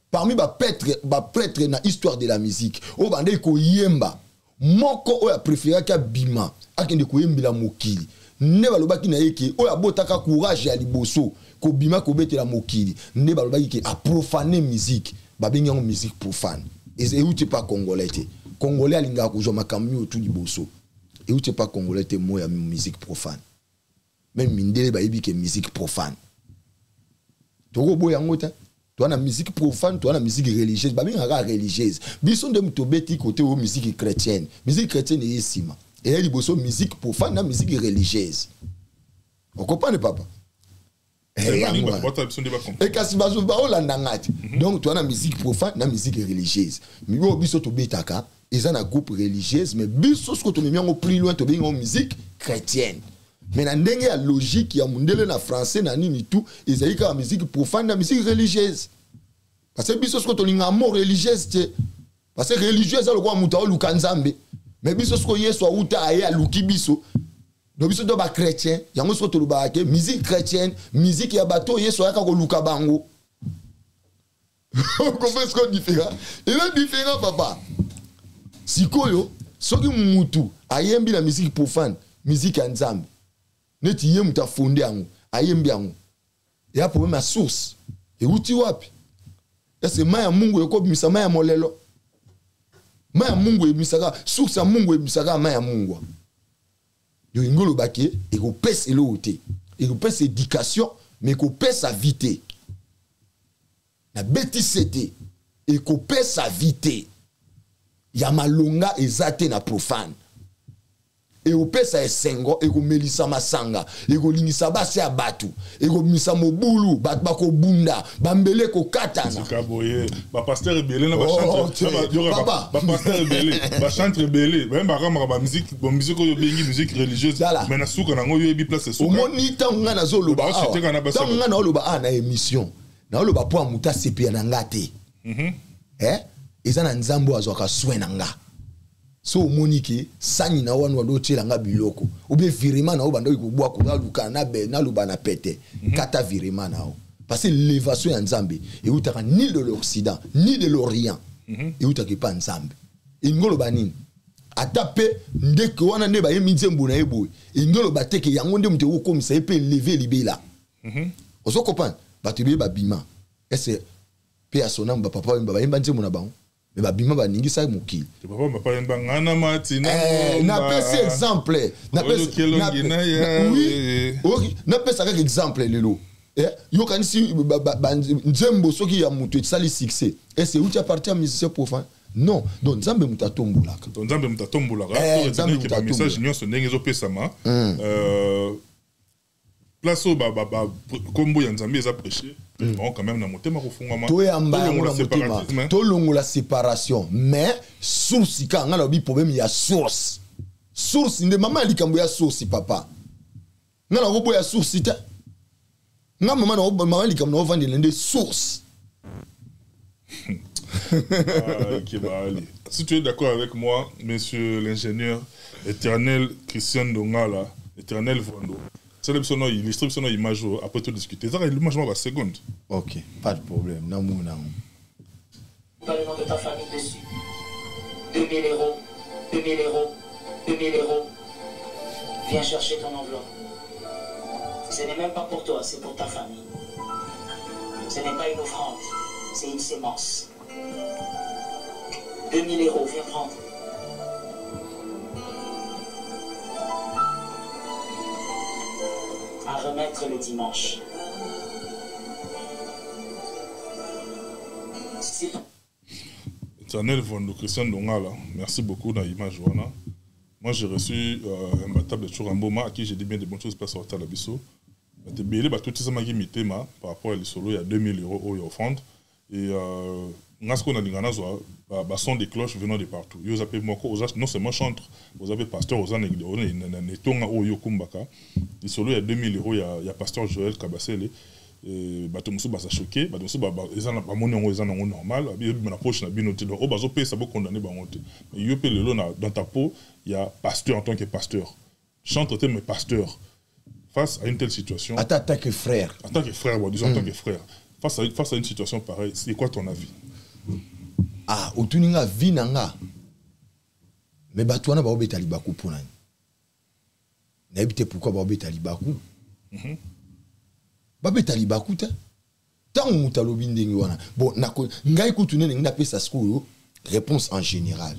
parmi baprêtre na histoire de la musique oyo bandeki koyemba, moko oyo apréféraki abima akende koyembela mokili nde balobaki na ye ke oyo abotaka courage ya liboso kobima kobetela mokili, nde balobaki ke aprofane musique, babengi yango musique profane. Euti pa congolais te. Congolais alingaka kozwa makambo oyo tu liboso. Euti pa congolais te mot ya musique profane. Même mindele bayebi ke musique profane, tokoboya yango te. Toa na musique profane, toa na musique religieuse, babengaka religieuse. Biso nde moto obeti kote oyo musique chrétienne. Musique chrétienne eye nsima, eye liboso musique profane na musique religieuse. Okopane, papa? Yango yango bato biso nde bacomprendre. Kasi baolanda nga te. Donc toa na musique profane na musique religieuse. Oyo biso tobetaka. eza na groupe religieuse, mais biso soki tomemi yango plus loin, tobengi yango musique chrétienne. Mais na ndenge ya logique ya mundele na français na nini tout, ezali kaka musique profane na musique religieuse. Parce que biso soki tolingaka mot religieuse te, parce que religieuse eza lokola moto aoluka Nzambe. Mais biso soki Yesu auta aye aluki biso, donc biso to bachrétien, yango soki tolobaka ke musique chrétienne, musique ya bato oyo Yesu ayaka koluka bango. Comprends ce qu'on différent, eza différent, papa. Sikoyo soki mutu ayembi na musique profane, musique ya Nzambe, neti ye moto afonde yango, ayembi yango, eya problème ya source euti wapi? Ese mai ya Mungu ekobimisa mai ya molelo? Mai ya Mungu ebimisaka, source ya Mungu ebimisaka mai ya mungwa. Yo olingi olobaki ekopesa eloko te, ekopesa éducation, mais ekopesa vie te. Nabeti se te, ekopesa vie te ya malonga eza te na profane. Ekopesa esengo, ekomelisa masanga, ekolingisa basi ya bato, ekobimisa mobulu, bato bakobunda, bambele ekokatana. Sika boye bapasteur ebele na Oh, papa. Bapasteur ebele, bachantre ebele bayembaka maka bamusique, bamusique oyo obengi musique religieuse. Tala. Mais na suka nango oyebi place esuka. Omoni, ntango ngai nazoloba Ba awa, ositeka na basi ntango ya ngai naoloba awa na émission, naoloba mpo ya moto asepela na nga te. Eh? Eza na Nzambe oyo azwaka soin na nga. So omoni ke sani na wana wanda otiela nga biloko ou bien virement na yo banda kobwaka, naluka naloba na pete, kata virement na yo, parce que l'élévation ya Nzambe eutaka ni de l'Occident ni de l'Orient, eutaka epa Nzambe. Elingi oloba nini? Ata mpe ndeke wana nde bayembi nzembo na ye boye, elingi oloba te ke yango nde moto ekokomisa ye mpe élevé libela. Ozo comprendre? Bato ebele babima ese mpe ya sonamu, bapapa oyemba, bayemba nzembo na bango, me babima, baningisa mokili. Papa, papa yemba nga na mati na Eh, ngomba. Napesi exemple. Oluki elongi na Yawe. Oui, oyoki, napesa kaka exemple lelo. Eh, yokanisi nzembo soki ya moto esali succès, ese euti à partir ya musicien profane? Non. Donc Nzambe moto atombolaka. To Nzambe moto atombolaka. Eh, To Nzambe retenir ke moto bamessage atombola. nyonso ndenge ezopesama, place oyo kombo ya Nzambe eza prêché bango, quand même na motema kofungwama. Toyamba yango Tolongola na motema. séparatisme. Tolongola séparation, mais source kaka ngai nalobi, problème ya source. Source nde mama ya likambo ya source, papa. Ngai nakoboya source te. Nga mama mama likambo naovandela nde source. Ah, ok, bah, allez. Si tu es d'accord avec moi, monsieur l'ingénieur éternel Christian Dongala, éternel Vondo, c'est le son illustre son image après tout discuter. Ça, l'image va seconde. Ok, pas de problème, namona yango. Pas le nom de ta famille dessus. 2000 euros, 2000 euros, 2000 euros. Viens chercher ton enveloppe. Ce n'est même pas pour toi, c'est pour ta famille. Ce n'est pas une offrande, c'est une sémence. 2000 euros, viens prendre. À remettre le dimanche. Si Éternel Vondo Christian Dongala, merci beaucoup dans l'image. Voilà. Moi, j'ai reçu un batable de Churamboma à qui j'ai dit bien de bonnes choses, place au Biso. Bato ebele, batotisamaki mitema par rapport à lisolo ya 2000 euros oyo offrande. Et nga sikoyo nalinga nazwa bason des cloches venant de partout. Yo oza mpe moko, oza non seulement chantre, oza mpe pasteur, oza na etonga oyo okumbaka. Lisolo ya 2000 euros ya pasteur Joël Kabasele, bato mosusu baza choqué, bato mosusu bamoni yango eza nango normal, ebima na poche na bino te. Donc oyo bazopesa, bokondane bango te. Mais yo mpe lelo dans ta peau ya pasteur, en tant que pasteur, chantre te, mais pasteur, face à une telle situation. Ata en tant que frère. En tant que frère, bon, disons en tant que frère, face à une situation pareille, c'est quoi ton avis? Ah, otuni nga avis na nga, me bato wana baobeta libaku mpo nani? Nayebi te pourquoi baobeta libaku. Babeta libaku te. Ntango moto alobi ndenge wana, bon, ngai kutu nde ndenge napesa sikoyo réponse en général.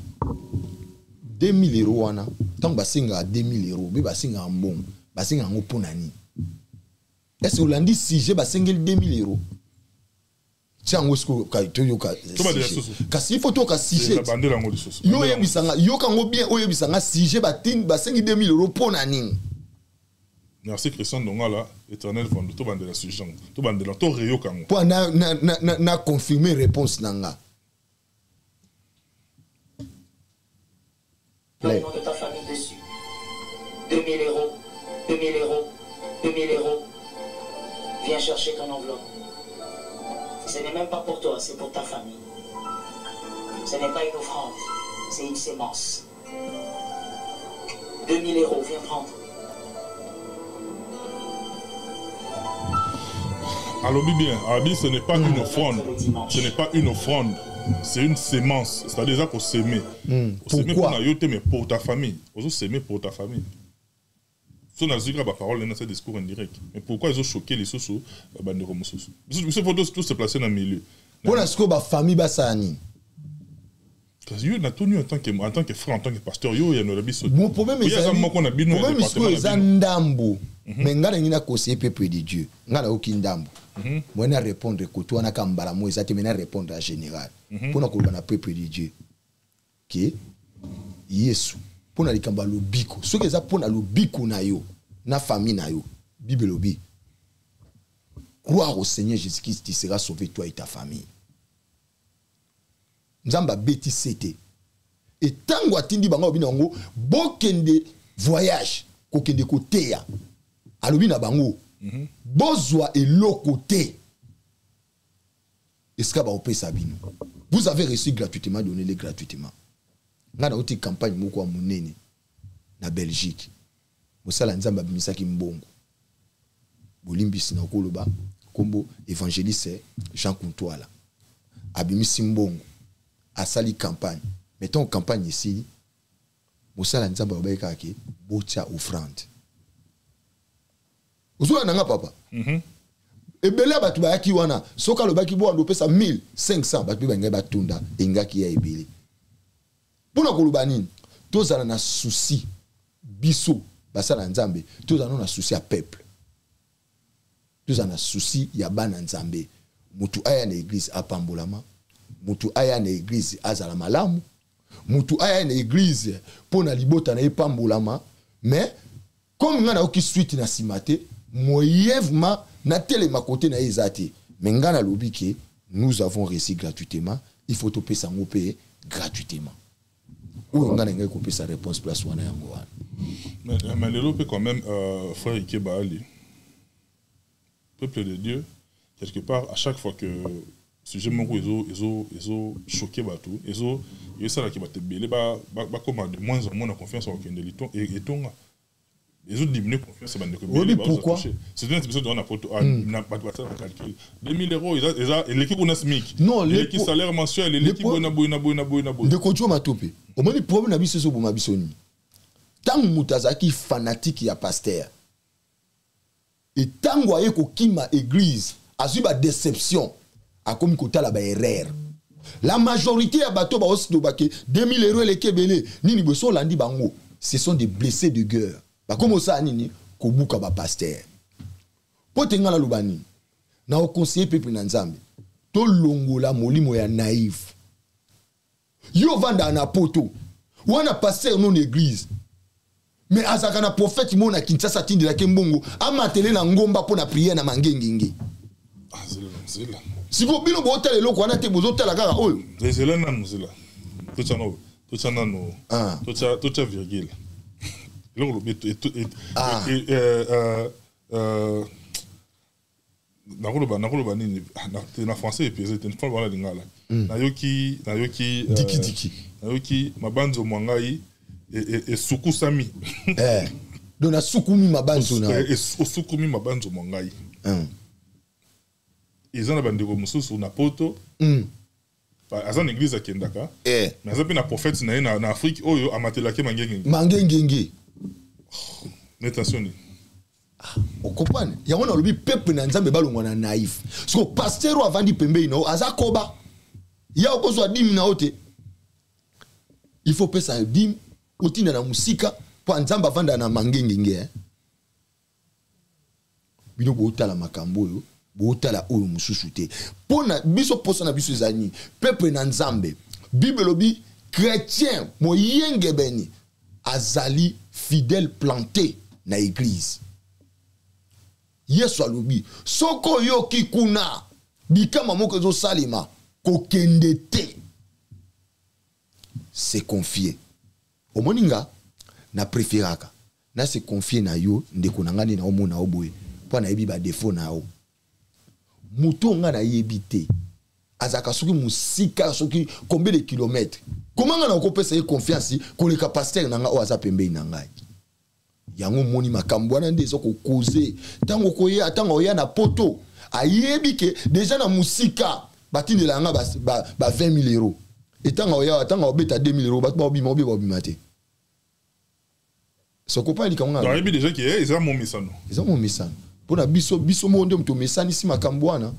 2000 euros wana, ntango basengaka 2000 euros, mpe basengaka mbongo, basengaka yango mpo na nini? Ese olandi sujet? Basengeli 2000 euros, tia yango sikoyo toyoka. Tobandela sujet. susu. Kasi il faut toyoka sujet. Bandela yango lisusu. Yo oyebisanga, yoka yango bien, oyebisanga sujet batini basengi 2000 euros mpo na nini? Merci Christian Dongala, éternel Vondo. Tobandela sujet yango, tobandela, toreyoka yango. Mpo na confirme réponse na nga. Play. Le nom de ta famille dessus. 2000 euros, 2000 euros, 2000 euros. Viens chercher ton enveloppe. Ce n'est même pas pour toi, c'est pour ta famille. Ce n'est pas une offrande, c'est une sémence. 2000 euros, viens prendre. Alobi bien, alobi ce n'est pas une offrande. Ce n'est pas une offrande. C'est une sémence. C'est-à-dire ça qu'on s'aimer. S'aimer Pourquoi? pour na yo te, mais pour ta famille. Ozo s'aimer pour ta famille. So na zika ba parole na ce discours indirect. Mais pourquoi ils ont choqué les sous bandeko mosusu? Biso faut tous se placer dans le milieu. Mpona sikoyo bafamille basala nini? Kasi yo natuni en tant que frère, en tant que pasteur, yo ya nolabi so. Bon, problème Oyo aza ezali moko na bino ya problème département sikoyo na eza bino. ndambo, mais ngai nangi naconseiller peuple de Dieu. Ngai nayoki ndambo moi na répondre koto wana ka mbala mo eza te, mais na répondre en général mpona koloba na peuple de Dieu ke Yesu mpona likambo ya lobiko, soki eza mpona lobiko na yo na famille na yo, Bible elobi: "Croire au Seigneur Jésus-Christ, tu seras sauvé, toi et ta famille." Nzambe abeti se te. Etango atindi bango, alobi na bango: "Bokende voyage, kokende koteya." Alobi na bango: "Bozwa eloko te esika baopesa bino. Vous avez reçu gratuitement, donnez-le gratuitement." Ngai nauti campagne moko ya monene na Belgique. Mosala Nzambe abimisaki mbongo, bolimbisi na okoloba nkombo, évangéliste Jean Kuntwala abimisi mbongo, asali campagne. Mais ntango campagne esili, mosala Nzambe alobaki kaka ke botia offrande. Ozoya na nga, papa. Ebele ya bato bayaki wana. Soki alobaki bowanda opesa 1500, bato mpe balingai batunda, engaki ya ebele. Mpona koloba nini? Tozala na souci, biso basala Nzambe, tozala na souci ya peuple, tozala na souci ya bana Nzambe. Mutu aya na église apambolama, mutu aya na église azala malamu, mutu aya na église mpo na libota na ye pambolama. Mais comme ngai nayoki suite na nsima te, moyevement natelema kote na ye eza te. Mais ngai nalobi ke nous avons reçu gratuitement, il faut topesa yango mpe gratuitement. Oyo ngai na ngai kopesa réponse place wana, yango wana. Mais lelo mpe quand même, frère Ikeba Ali, peuple de Dieu, quelque part, à chaque fois que sujet moko ezo choquer bato, ezo esalaki bato ebele bakoma de moins en moins na confiance ya kokende etonga, ezodiminuer confiance ya bandeko. Oyebi pourquoi? C'est neti biso toza na poto, bato basala calcul, 2000 euros eza eleki kuna SMIC. Non, eleki salaire mensuel, eleki boye na boye na boye na boye na boye. Ndeko Jo Matope, omoni problème na biso ezoboma biso nini? Ntango moto azalaki fanatique ya pasteur, etango aye kokima église, azwi badéception, akomi kotala baerreur. La majorité ya bato baosloba ke 2000 euros eleki ebele nini boye, so olandi bango, ce sont des blessés de guerre. Bakomi osala nini? Kobuka bapasteur. Mpo te ngai naloba nini? Na oconseiller peuple na Nzambe, tolongola molimo ya naïf. Yo ovandaka na poto wana, pasteur non église, mais azalaka na prophète mo na Kinshasa, atindelaki mbongo, amatele na ngomba mpo na prière na mangengenge. Ah, zela, zela. Sikoyo bino bozotala eloko wana te, bozotala kaka oyo. Zela nanu, zela, totya nano, totya nano. Ah. Totya virgule. Eloko lobi Ah. Nakoloba nini? Ah, na français epese te, mpo wana lingala. Nayoki Diki-diki. Nayoki mabanzo mwa ngai esukusami. Eh. Donc nasukumi mabanzo na Osukumi mabanzo mwa ngai. Eza na bandeko mosusu na poto, aza na église akendaka, mais aza mpe na prophète na ye na Afrique oyo amatelaki mangengenge. Mangengenge. Intention nini? Okocomprendre yango. Nalobi peuple na Nzambe balongwa na naïf. Siko pasteur oyo avandi pembeni na yo aza koba ya okozwa dîme na yo te. Il faut pesa dîme, otinda na mosika, mpo Nzambe avanda na mangengenge, eh? Bino bootala makambo oyo, bootala oyo mosusu te. Mpo na biso, mposa na biso ezali nini? Peuple na Nzambe, Bible elobi: chrétien moyengebeni azali fidèle, planté na église. Yesu alobi: soki oyoki kuna bikama moko ezosalema, kokende te, se confier. Omoni nga na préféraka na se confier na yo ndeko na nga nde naomona yo boye mpo nayebi ba défaut na yo. Moto nga nayebi te azalaka soki mosika soki combien de kilomètres, koma nga nakopesa ye confiance koleka pasteur na nga oyo aza pembeni na ngai. Yango moni makambo wana nde eza kokoze ntango koya, ntango oya na poto ayebi ke deja na mosika batindela nga ba 20 000 euros, etango oya, ntango obeta 2 000 euros, bato baobima obe baobima te. Sokopa likambo nga ayebi déjà ke eza momisano. Eza momisano mpona biso, biso moko nde moto omesanisi makambo wana.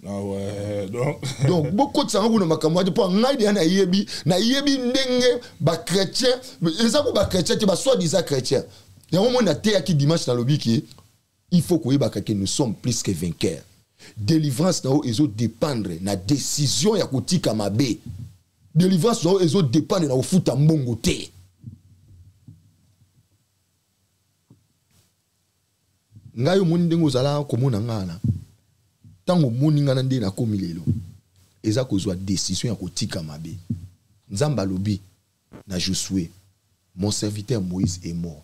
Ah ouais, donc donc bokotisanga kuna makambo wana te, mpo ngai deya nayebi, nayebi ndenge bachrétien eza ko bachrétien te, basoi-disant chrétien. Yango moi nateyaki dimanche, nalobi ke il faut koyebaka ke nous sommes plus que vainqueurs. Délivrance na yo ezodépendre na décision ya kotika mabe. Délivrance na yo ezodépendre na kofuta mbongo te. Ngai omoni ndenge ozalaka komona ngai na ntango omoni ngai na nde nakomi lelo, eza kozwa décision ya kotika mabe. Nzambe alobi na Josué: mon serviteur Moïse est mort,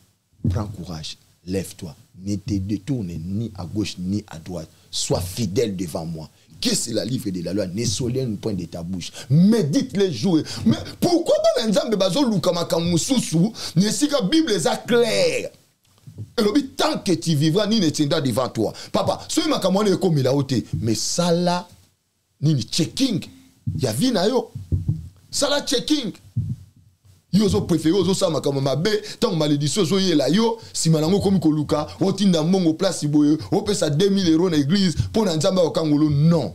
prends courage, lève-toi, ne te détourne ni à gauche ni à droite, sois fidèle devant moi, que c'est la livre de la loi ne s'éloigne point de ta bouche, médite les jours. Mais pourquoi bana Nzambe bazoluka makambo mosusu na esika Bible eza claire? Elobi tant que tu vivras, nini ne tiendra devant toi. Papa, soki makambo wana ekomela yo te, mais sala nini? Checking ya vie na yo. Sala checking. Yo ozopréféré ozosala makambo mabe, ntango malédiction ezoyela yo, nsima nango okomi koluka otinda mbongo place boye, opesa 2000 euros na église mpo na Nzambe akokangolo. Non,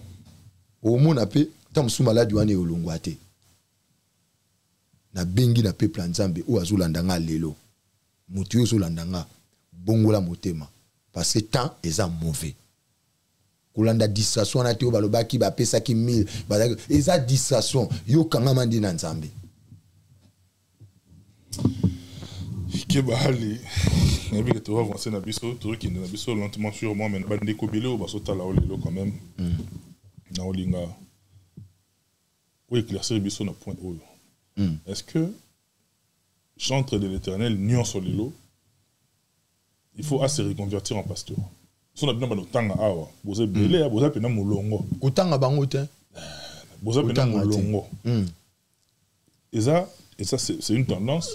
omona mpe ntango mosusu maladi wana elongwa te. Nabengi na peuple ya Nzambe oyo azolanda nga lelo, moto oyo ozolanda nga, bongola motema, parce que temps eza mauvais. Kolanda distraction wana te oyo balobaki bapesaki 1000 bazalaki, eza distraction. Yo kangama nde na Nzambe. Keba ali nayebi ke toavance na biso, tozokende na biso lentement, sûrement, mais bandeko ebele oyo bazotala o lelo quand même, na olinga oéclaircir biso na point oyo. Est-ce que chantre de l'Éternel nyonso lelo il faut à se reconvertir en pasteur? So na bino bano tanga awa, boza ebele, boza pena molongo. Kotanga bango te. Boza pena molongo. Et ça, c'est une tendance,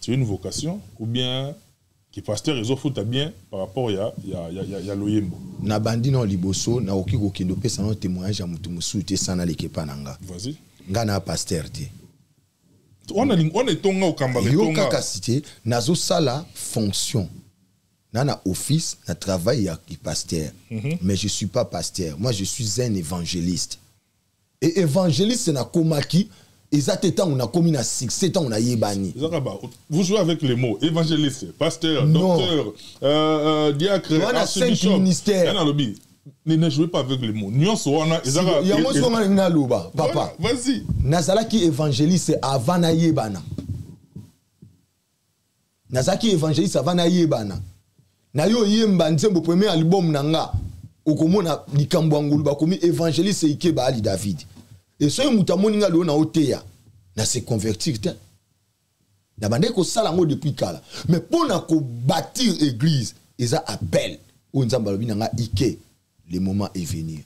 c'est une vocation, ou bien qui pasteur ezofuta bien par rapport ya loyembo? Na bandi na liboso, nakoki kokende opesa na témoignage ya motu mosusu te sana leka epa na nga. Vas-y. Nga na pasteur te. Wana etonga okambaka. Yo etonga. Kaka si te nazosala fonction na office na travail ya pasteur, mais je suis pas pasteur. Moi, je suis un évangéliste, et évangéliste nakomaki eza te ntango nakomi na succès, ntango nayebani. Ezaka vous jouez avec les mots: évangéliste, pasteur, Non. docteur, diacre, Wana cinq archbishop. ministères. Yana alobi ne jouez pas avec les mots nyonso wana ezaka. Yango so nga nalingi naloba, papa. Voilà, vas-y. Nazalaki évangéliste avant nayebana. Nazalaki évangéliste avant nayebana. Na yo oyemba nzembo, premier album na nga, okomona likambo ya ngulu, bakomi évangéliste Ikeba Ali David. E soki moto amoni nga lelo na oteya, na se convertir te. Na bandaki kosala yango depuis kala, mais mpo na kobâtir église eza appel oyo Nzambe alobi na nga: Ike, le moment est venu,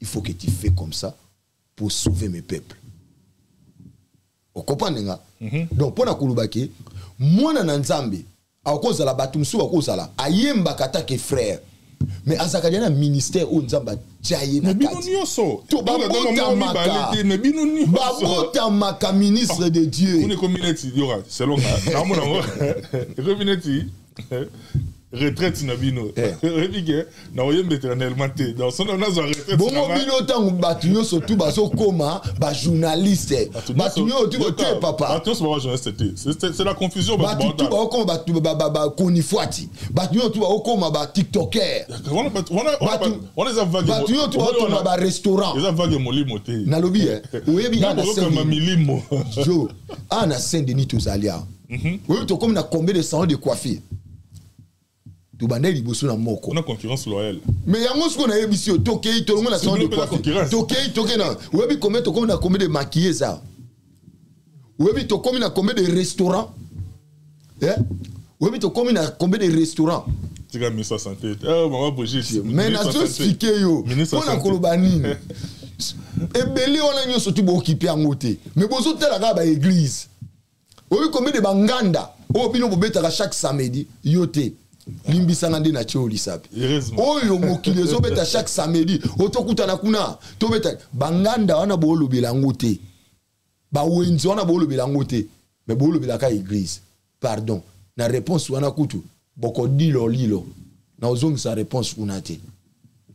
il faut que tu fais comme ça pour sauver mes peuples. Okomprendre nga? Donc mpo na koloba ke mwana na Nzambe akozala, bato mosusu bakozala ayembaka atake frère, mais azalaka dia na ministère oyo Nzambe atia ye na Mais bino kati. nyonso To babotamaka. Te, mais bino nyonso Babotamaka ministre de Dieu. Kuna ekomi neti yoka, selon nga naomona yango ekomi neti retraite na bino. Oyebi ke na oyemba éternellement te, donc soki nazwa retraite Bongo na nga- bino ntango bato nyonso tu bazokoma bajournaliste, bato nyonso tu te, papa. Bato nyonso baba journaliste te. C'est la confusion. Bato tu baokoma bato bakonifwati, bato nyonso tu baokoma batiktoker. Wana eza vague. Bato nyonso tu baokoma barestaurant. Eza vague molimo te. Nalobi oyebi Ntango ozokamba milimo. Jo awa na Saint Denis tozali awa, oyebi tokomi na combien de salon de coiffure? Tobandaki liboso na moko. On a concurrence loyale. Mais yango sikoyo nayebisi yo, tokei tolongo na salon de Bino mpe na coiffure. concurrence. Tokei, tokei na, oyebi combien tokomi na combien de maquilleuses awa? Oyebi tokomi na combien de restaurant? Eh? Oyebi tokomi na combien de restaurant? Tika ministre ya santé. Eh, mama Brigitte. Mais nazo expliquer yo mpo na koloba nini. Ebele wana nyonso ti bookipe yango te, mais bozotala kaka baeglise. Oyebi combien de banganda oyo bino bobetaka chaque samedi? Yo te, limbisanga nde natie oyo lisapi oyo mokili ezobeta chaque samedi, oyo tokutana kuna tobeta banganda wana, boolobela yango te. Bawenzi wana boolobela yango te, mais boolobelaka église. Pardon, na réponse wana kutu bokodilo lilo na ozongisa réponse kuna te.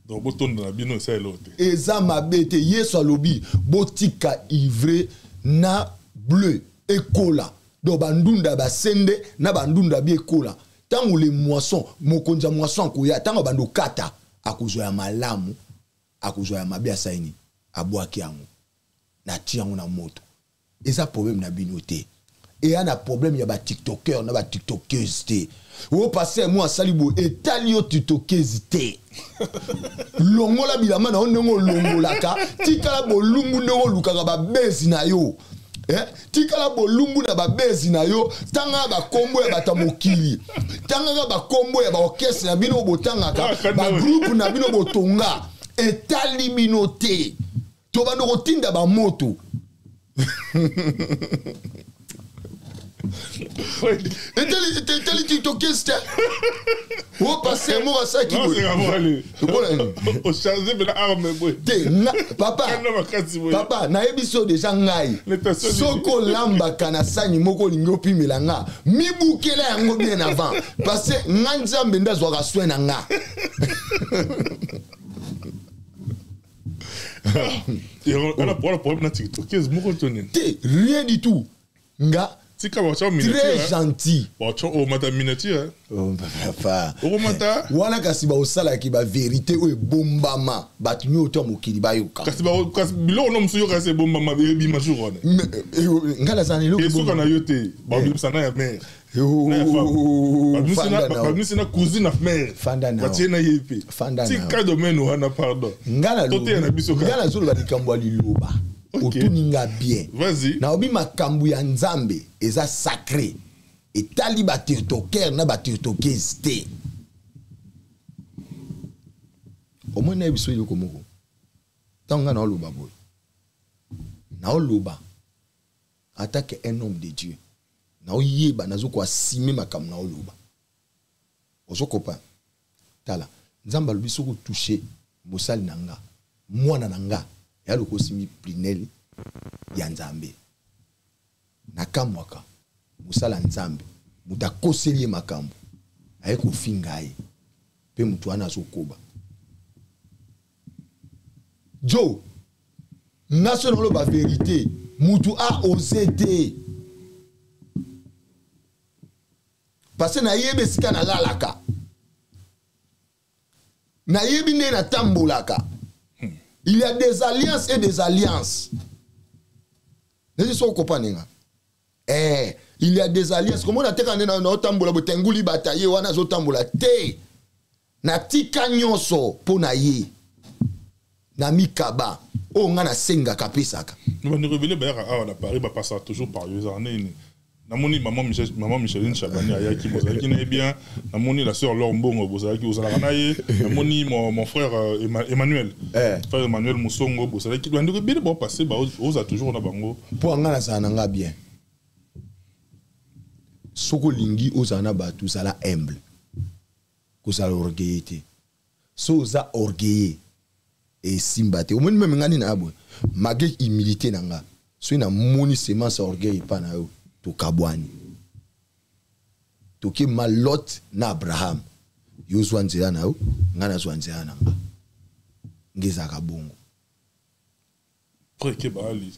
Donc botonda na bino esa eloko te. Eza mabe te. Yesu alobi botika ivre na bleu ekola. Donc bandunda basende na bandunda bi ekola. Ntango le moisson, mokonzi ya moisson akoya, ntango abanda okata, akozwa ya malamu, akozwa ya mabe, asali nini? Abwaki yango, natie yango na moto. Eza problème na bino te, eya na problème ya batiktoker na batiktokeuse te. Oyo paster mo asali boye etali yo tiktokeuse te. Longola bilamba na yo ndenge olongolaka, tikala bolumbu ndenge olukaka babezi na yo. Eh? Tikala bolumbu na babezi na yo, tangaka bakombo ya bato ya mokili, tangaka bakombo ya baorchestre na bino botangaka, bagroupe na bino botonga, etali bino te. Tobanda kotinda bamoto. Etali tiktokese te. O paster moko asalaki te. Papa, papa, nayebi so deja ngai soki olambaka na sani moko olingi opimela nga, mibukela yango bien avant, parce que nga Nzambe nde azwaka soin na nga. Wana problème na tiktokeuse moko to nini? Te, rien du tout. Nga tika bacha très gentil. Bacha omata miniature. Oh, papa. Okomata. Wana kasi baosalaki ba vérité oyo ebombama, bato nyonso to ya mokili bayoka. Kasi kasi biloko no mosusu yoka, kasi ebombama ebima jour wana. Nga nazala na eloko esuka na yo te, babimisa na ya mare. Babimisi na cousine na mare, batie na ye mpe. Tika domaine wana, pardon. Nga nazoloba likambo ya liloba. Otuni nga bien. Naobi makambo ya Nzambe eza sacré, etali batirtoker na batirtokese te. Omoi nayebi so eloko moko, ntango ngai naoloba boye, naoloba en tant que un homme de Dieu, naoyeba nazokoasime makambo naoloba. Ozokopa tala, Nzambe alobi soki otouche mosali na nga, mwana na nga, ya loko osimbi plinele ya Nzambe. Nakamwaka mosala Nzambe, moto akoseli ye makambo, aye kofinga ye, mpe moto wana azokoba jo. Nga so naoloba vérité, mutu a ose te, parce nayebi esika nalalaka, nayebi nde natambolaka. Il y a des alliances et des alliances. Neti so okopane nga, eh, il y a des alliances. Komona teka nde naotambola botenguli bata ye wana azotambola te, natika nyonso mpo na ye na mikaba oyo nga nasengaka apesaka. Bandeko ebele bayaka awa na Paris, bapasaka toujours par yo. Ezalaka nini? Namoni maman Michel, maman Micheline Chabani ayaki, bozalaki na ye bien. Namoni la sœur Laure Mbongo, bozalaki, ozalaka na ye. Namoni mon frère Emmanuel, eh. Frère Emmanuel Musongo, bozalaki. Bandeko ebele baopase, oza toujours na bango. Mpo nga nazala na nga bien. Soki olingi ozala na bato, ozala humble, kozala orgueilleux te. So oza orgueilleux, esimba te. Omoni meme nga nini na boye, malgré humilité na nga, soki namoni semence ya orgueil epa na yo, tokabwani, toke ma Lot na Abraham. Yo zwa nzela na yo, nga nazwa nzela na nga. Nge ezalaka bongo. Preke baali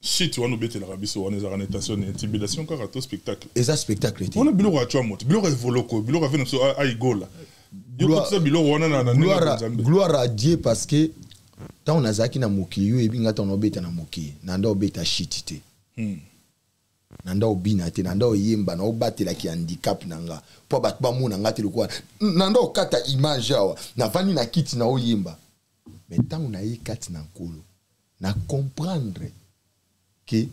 shit wana obetelaka biso wana ezalaka na intention na intimidation kaka to spectacle? Eza spectacle te. Wana biloko ya twa moto, biloko ya evoloko, biloko ya vena biso aigola. Yokotisa biloko wana na gloire, gloire à Dieu, parce que ntango nazalaki na mokili, yo oyebi nga, ntango naobeta na mokili, na nda obeta shit te, na nda obina te, na nda oyemba, na obatelaki handicap na nga mpo bato bamona nga te. Lokola na nda okata image awa, navandi na kiti na oyemba. Mais ntango naye kati na Nkolo, na comprendre ke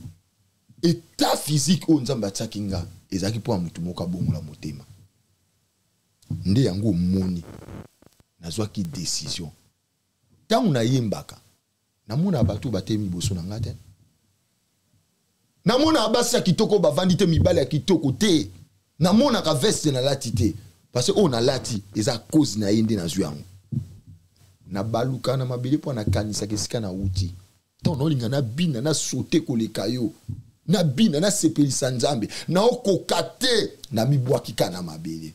État physique oyo Nzambe atiaki nga ezalaki mpo ya motu moko abongola motema. Nde yango omoni nazwaki décision. Ntango nayembaka, namona bato batemi liboso na nga te, namonaka basi ya kitoko bavandi te, mibali ya kitoko te, namonaka veste nalati te, parce que oyo nalati eza cause na ye nde nazwi yango. Nabaluka na mabele mpo nakanisaka esika nauti. Ntango naolinga nabina, nasote koleka yo, nabina, nasepelisa Nzambe, naokoka te, namibwaki kaka na mabele.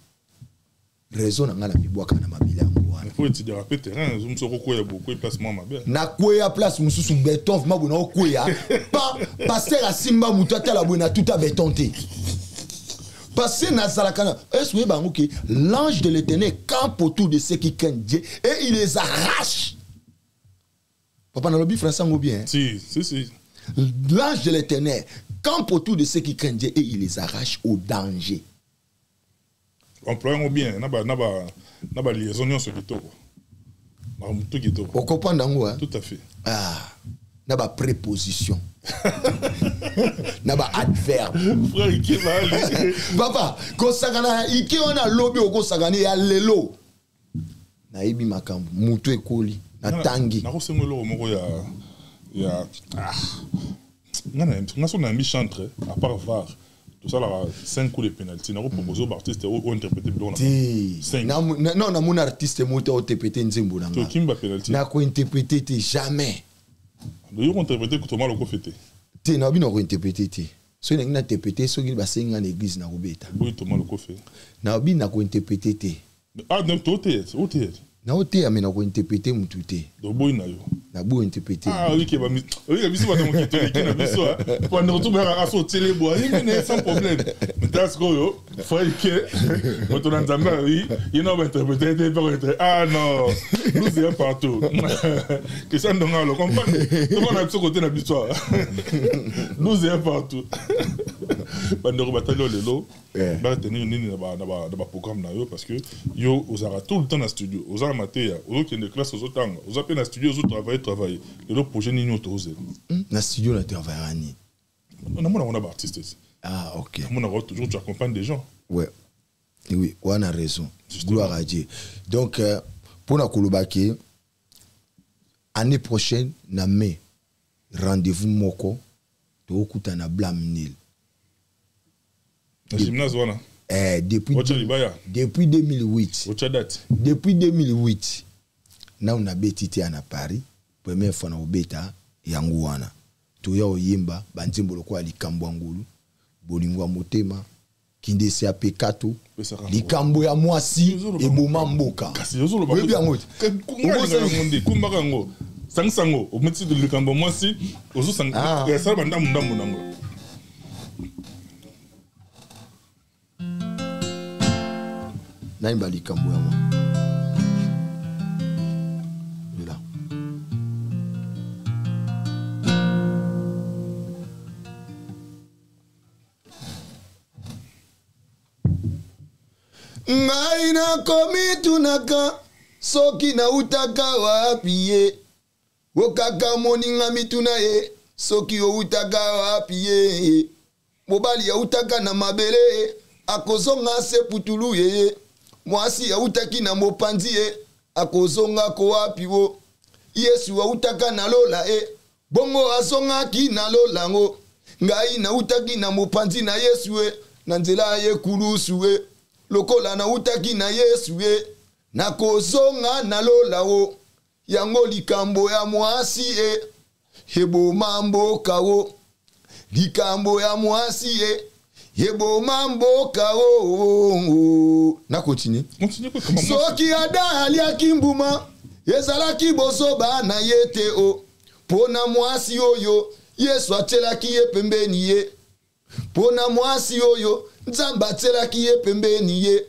Raison na ngai namibwaka na mabele yango wana. Faut étudier pe terrain, zoom soko koya beaucoup place moi mabe. Nakweya place mosusu beton vraiment boye, naokweya pa pasteur asimba moto atala boye na tuta beton te, parce que nazalaka na est-ce oyeba yango ke l'ange de l'Éternel campe autour de ceux qui craignent Dieu et il les arrache. Papa, nalobi français yango bien, hein? Si, si, si. L'ange de l'Éternel campe autour de ceux qui craignent Dieu et il les arrache au danger. Employé yango bien na ba liaison nyonso kitoko, makambo to kitoko. Okocomprendre yango, hein? Tout à fait. Ah, na bapréposition, na baadverbe. Frère Ike Baali. Papa, kosakana Ike wana lobi, okosakana ya lelo. Nayebi makambo motu ekoli, natangi. Nakosenga eloko moko ya ah. Nga so nayambi chantre, à part var tosalaka 5 coups de penalty, nakopropose baartiste oyo interprété biloko na te. Cinq. Non, namoni artiste moko te ointerprété nzembo na nga. Tokimi bapenalty. Nakointerprété te, jamais. Yo kointerprété Toma Lokofe te? Te, nabi nakointerprété te. Soki nangi nainterprété, soki basengi nga na église, nakobeta. Boyi Toma Lokofe. Nabi nakointerprété te. Ah, donc toteya, oteya. Naoteya, me nakointerprété mutu te. Toboyi na yo. Naboyi interprété. Ah, oyike oyike biso bato mokili toleki na biso po ndeko to bayaka aso otiele bwa ye mene sans problème. Maintenant sikoyo frère Ike, moto na Nzambe, ayi ye na bainterprété te mpe. Ah non, nous est partout. Question ndonga alo comprendre, tobana biso kote na biso, nous est partout. Bandeko batali oyo lelo baretenir nini na baprogramme na yo? Parce que yo ozalaka tout le temps na studio, oza na mateya, ozokende classe, ozotanga, oza mpe na studio, ozotravaille travaille. Lelo projet nini oyo tozela? Na studio na travaillera nini? Namonaka na baartiste. Ah, ok. Namonaka toujours tu accompagnes des gens. Ouais, oui, wana raison. Gloire à Dieu. Donc mpona koloba ke année prochaine na mai, rendez-vous moko, tokokutana na Blam Nil. Na gymnase wana? Eh, depuis, Otya libaya. Depuis 2008. Otya date. Depuis 2008 nanu nabeti te ya na Paris. Première fois na kobeta yango wana. Toya koyemba banzembo lokola Likambo ya Ngolu, Bolingo ya Motema, Kindesi ya Pekato, Likambo ya Mwasi Eboma Mboka. Kasi ozoloba. Oyebi yango te. Yango nde kumbaka yango, sangisa yango, ometi Likambo ya Mwasi, ozosala bandambu ndambu nango. Nayemba Likambo ya mwa Voilà. Ngai nakomitunaka soki nautaka wapi ye, okaka moninga mituna ye soki outaka wapi ye. Mobali autaka na mabele, akozonga se putulu ye. Mwasi autaki na mopanzi ye, akozonga kowapi wo? Yesu autaka na lola e, bongo azongaki na lola ngo. Ngai nautaki na mopanzi na Yesu e, na nzela ye kulusu e. Lokola nautaki na Yesu e, nakozonga na lola o. Yango likambo ya mwasi e eboma mboka o, likambo ya mwasi e eboma mboka o. Na continue. Continue kokama. Soki Ada aliaki mbuma, ezalaki bozoba na ye te o, mpo na mwasi oyo Yesu atielaki ye pembeni ye, mpo na mwasi oyo Nzambe atielaki ye pembeni ye.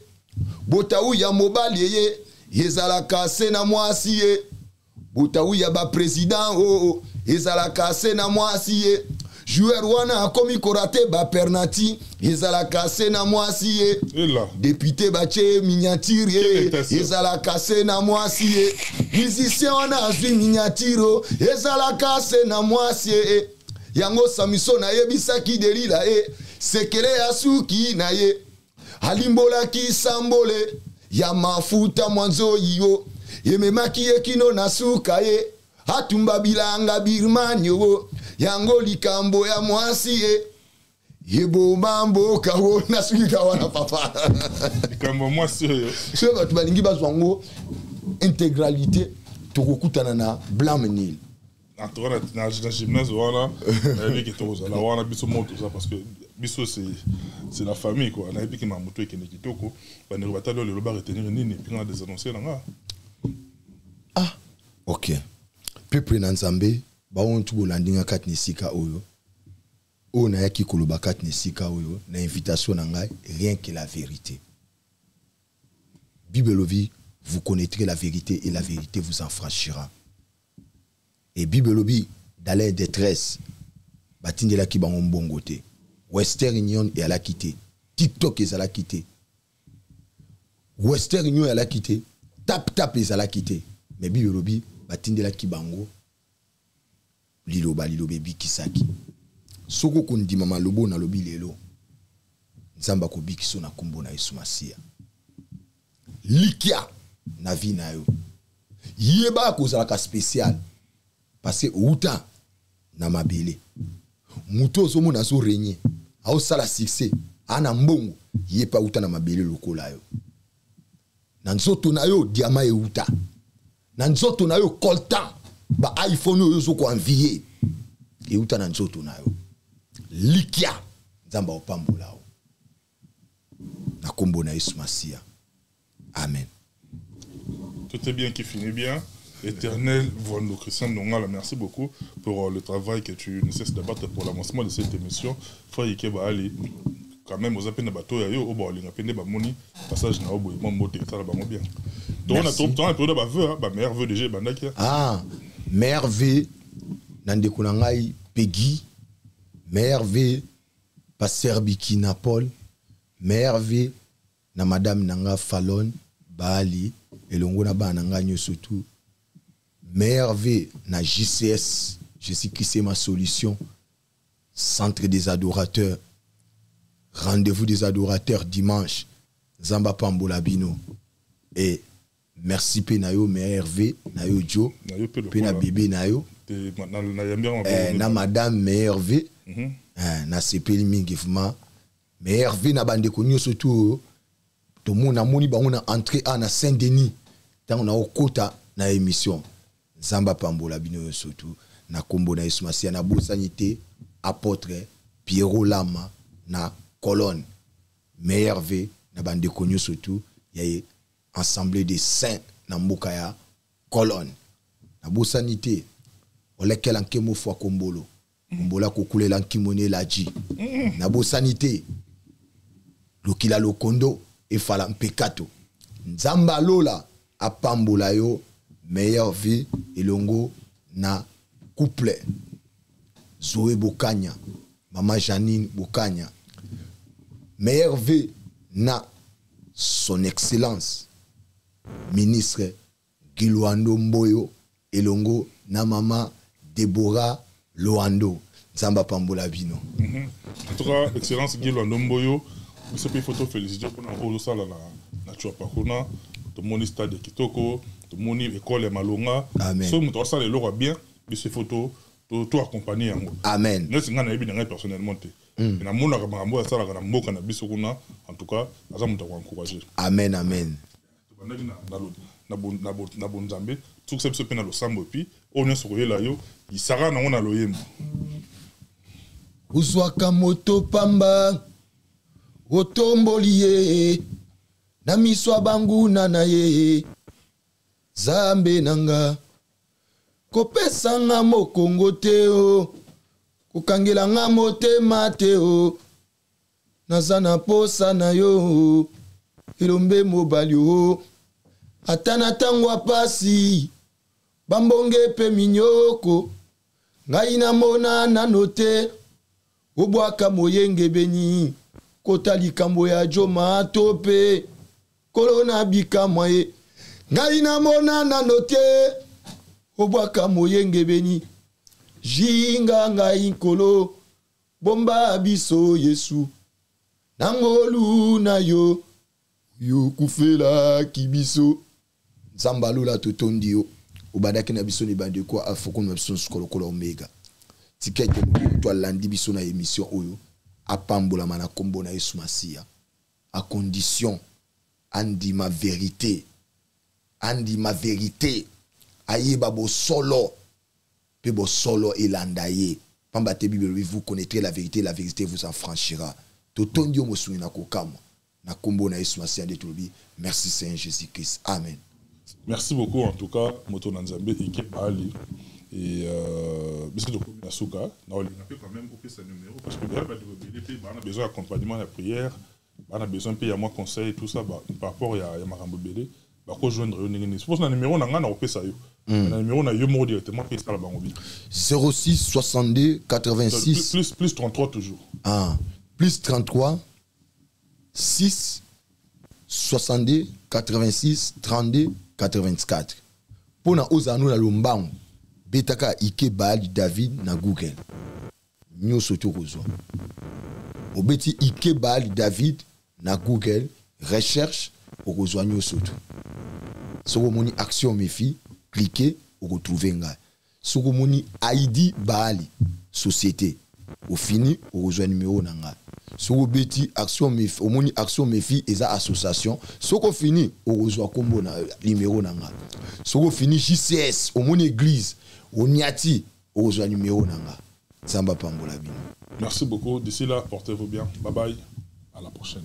Botau ya mobali ye ezalaka se na mwasi ye. Botau ya baprésident o ezalaka se na mwasi ye. Joueur wana akomi korater bapenalty, ezalaka se na mwasi ye. Ela. Député batie miniature ye, Quelle ezalaka se na mwasi ye. Musicien wana azwi miniature o, ezalaka se na mwasi ye. Yango Samison ayebisaki Delila ye sekele ya suki na ye. Alimbolaki sambole ya mafuta mwa nzoi yo ememaki ye kino na suka ye atumba bilanga Birmanie yo. Yango likambo ya mwasi ye eboma mboka o nasukika wana papa. Likambo ya mwasi oyo. Soki bato balingi bazwa yango intégralité, tokokutana na Blanc Nil. En tout cas, na gymnase wana, nayebi ke tokozala wana biso moko toza, parce que biso c'est la famille quoi. Nayebi ke mamoto ekende kitoko. Bandeko batali oyo lelo baretenir nini mpe nga désannonce na nga? Ah, ok. Peuple na Nzambe, baoyo ntu bolandi nga kati na esika oyo, oyo nayaki koloba kati na esika oyo na invitation na ngai, rien que la vérité. Bible elobi: vous connaîtrez la vérité et la vérité vous affranchira. Et Bible elobi, dans leur détresse, batindelaki bango mbongo te, Western Union eyalaki te, TikTok ezalaki te, Western Union eyalaki te, Tap Tap ezalaki te, mais Bible elobi batindelaki bango liloba. Liloba ebikisaki. Soki okondima maloba oyo nalobi lelo, Nzambe akobikisa na nkombo na Yesu Masiya. Likia na vie na yo, yeba kozalaka spécial parce que outa na mabele. Moto ozomona azorenye, aosala succès, ana mbongo, ye mpe auta na mabele lokola yo. Na nzoto na yo diama euta, na nzoto na yo coltan, ba iPhone oyo ozokoenvie euta na nzoto na yo. Likia, Nzambe aopambola yo na nkombo na Yesu Masiya. Amen. Tout est bien qui finit bien. Éternel Voando Christian Ndongala, merci beaucoup pour le travail que tu ne cesses d'abattre pour l'avancement de cette émission. Frère Ikeba Ali, quand même, aux appels de bateau, yo, au bord, les bamoni, passage na obo, mbote, ça va bien. Donc, on a trop de temps, on a ba vœu, ba meilleur vœu déjà, bandaki. Ah, meilleur vœu, nandeko na ngai, Peggy, meilleur vœu, Pasteur Bikina Paul, meilleur vœu, na madame nanga Fallon, Baali, elongo na bana nga nyonso tout. Meilleur vœu na JCS, Jésus-Christ est ma solution, centre des adorateurs, rendez-vous des adorateurs dimanche, Nzamba pambola bino. Et merci pe na yo meilleur vœu, na yo Joe, Na yo pe pe na lokola. bébé na yo. Te, na yambi yango maboko. Na madame meilleur vœu. Na sepeli mingi vraiment. Meilleur vœu na bandeko nyonso tout oyo. Tomona moni bango na entrée a na Saint-Denis. Tango na okota na émission. Nzamba pambola bino nyonso tout. Na kombo na Yesu Masiya, na bosani te apôtre Pierrot Lama na colonne. Meilleur vœu na bandeko nyonso tout ya ye assemblée des saints na mboka ya colonne. Na bosani te olekela nkemo fwa kombolo. Mbola kokulela nkimone laji. Na bosani te lokila lokondo efala mpekato. Nzamba lola apambola yo meilleure vie elongo na couple Zoé Bokanya, mama Janine Bokanya. Meilleure vie na son excellence ministre Gilwando Mboyo elongo na mama Deborah Loando. Nzamba pambola bino. En tout cas, excellence Gilwando Mboyo, biso pe photo féliciter pour na oyo sala na Tshuapa kuna, tomoni stade ya kitoko, tomoni école ya malonga. Amen. So moto asala eloko ya bien, biso photo to accompagner yango. Amen. Neti nga nayebi na ngai personnellement te. Na monaka makambo oyo asalaka na mboka na biso kuna, en tout cas, aza moto ya koencourager. Amen, amen. Tobandaki na bonzambe, tukisa biso mpe na losambo, et puis oyo nyonso koyela yo, isaka nango na loyembo. Ozwaka moto pamba, otomboli ye na miso ya banguna na ye. Nzambe nanga, kopesa nga mokongo te o, kokangela nga motema te o, naza na posa na yo, elombe mobali o, ata na ntango ya pasi, bambonge pe minyoko, ngai namona nano te, obwaka moyenge beni, kota likambo ya joma to pe, kolona bikamwa ye, ngai namona nano te, obwaka moyenge beni. Jinga ngai Nkolo, bomba biso Yesu na ngolu na yo oyo okufelaki biso. Nzambe alola, totondi yo, obandaki na biso na ebandeli kwa alfa, okomi na biso na suka lokola omega. Tika ete moto moto alandi biso na emission oyo apambolama na nkombo na Yesu Masiya, a condition andima verite, andima verite, ayeba bosolo mpe bosolo elanda ye, pamba te Bible elobi: "Vous connaîtrez la vérité, la vérité vous affranchira." Totondi yo, mosungi na kokamwa, na nkombo na Yesu Masiya nde tolobi merci, Seigneur Jésus Christ, amen. Merci beaucoup en tout cas, moto na Nzambe Ike Baali. Et biso tokomi na suka na olinga mpe quand même opesa numéro, parce que bato ebele mpe bana besoin accompagnement ya prière, bana besoin mpe ya mwa conseil, tout ça ba, par rapport ya makambo ebele, bakojoindre yo ndenge nini? Suppose na numéro na ngai na kopesa yo, na numéro na yo moko directement mpe esala bango bien. 06 62 86 Plus 33 toujours. Ah, plus 33 6 62 86 32 84. Mpona ozala no na lombango, betaka Ike Baali David na Google, nyonso tokozwa. Obeti Ike Baali David na Google recherche, okozwa nyonso tu. Soki omoni Action Mefi, clique, okotrouve ngai. Soki omoni Aidi Baali Société, ofini, okozwa numero na ngai. Soki obeti Action Mefi, omoni Action Mefi, eza association. Soki ofini, okozwa nkombo na numero na ngai. Soki ofini JCS, omoni église, oniati, okozwa numero na ngai. Nzambe apambola bino. Merci beaucoup. D'ici là, portez-vous bien. Bye bye, à la prochaine.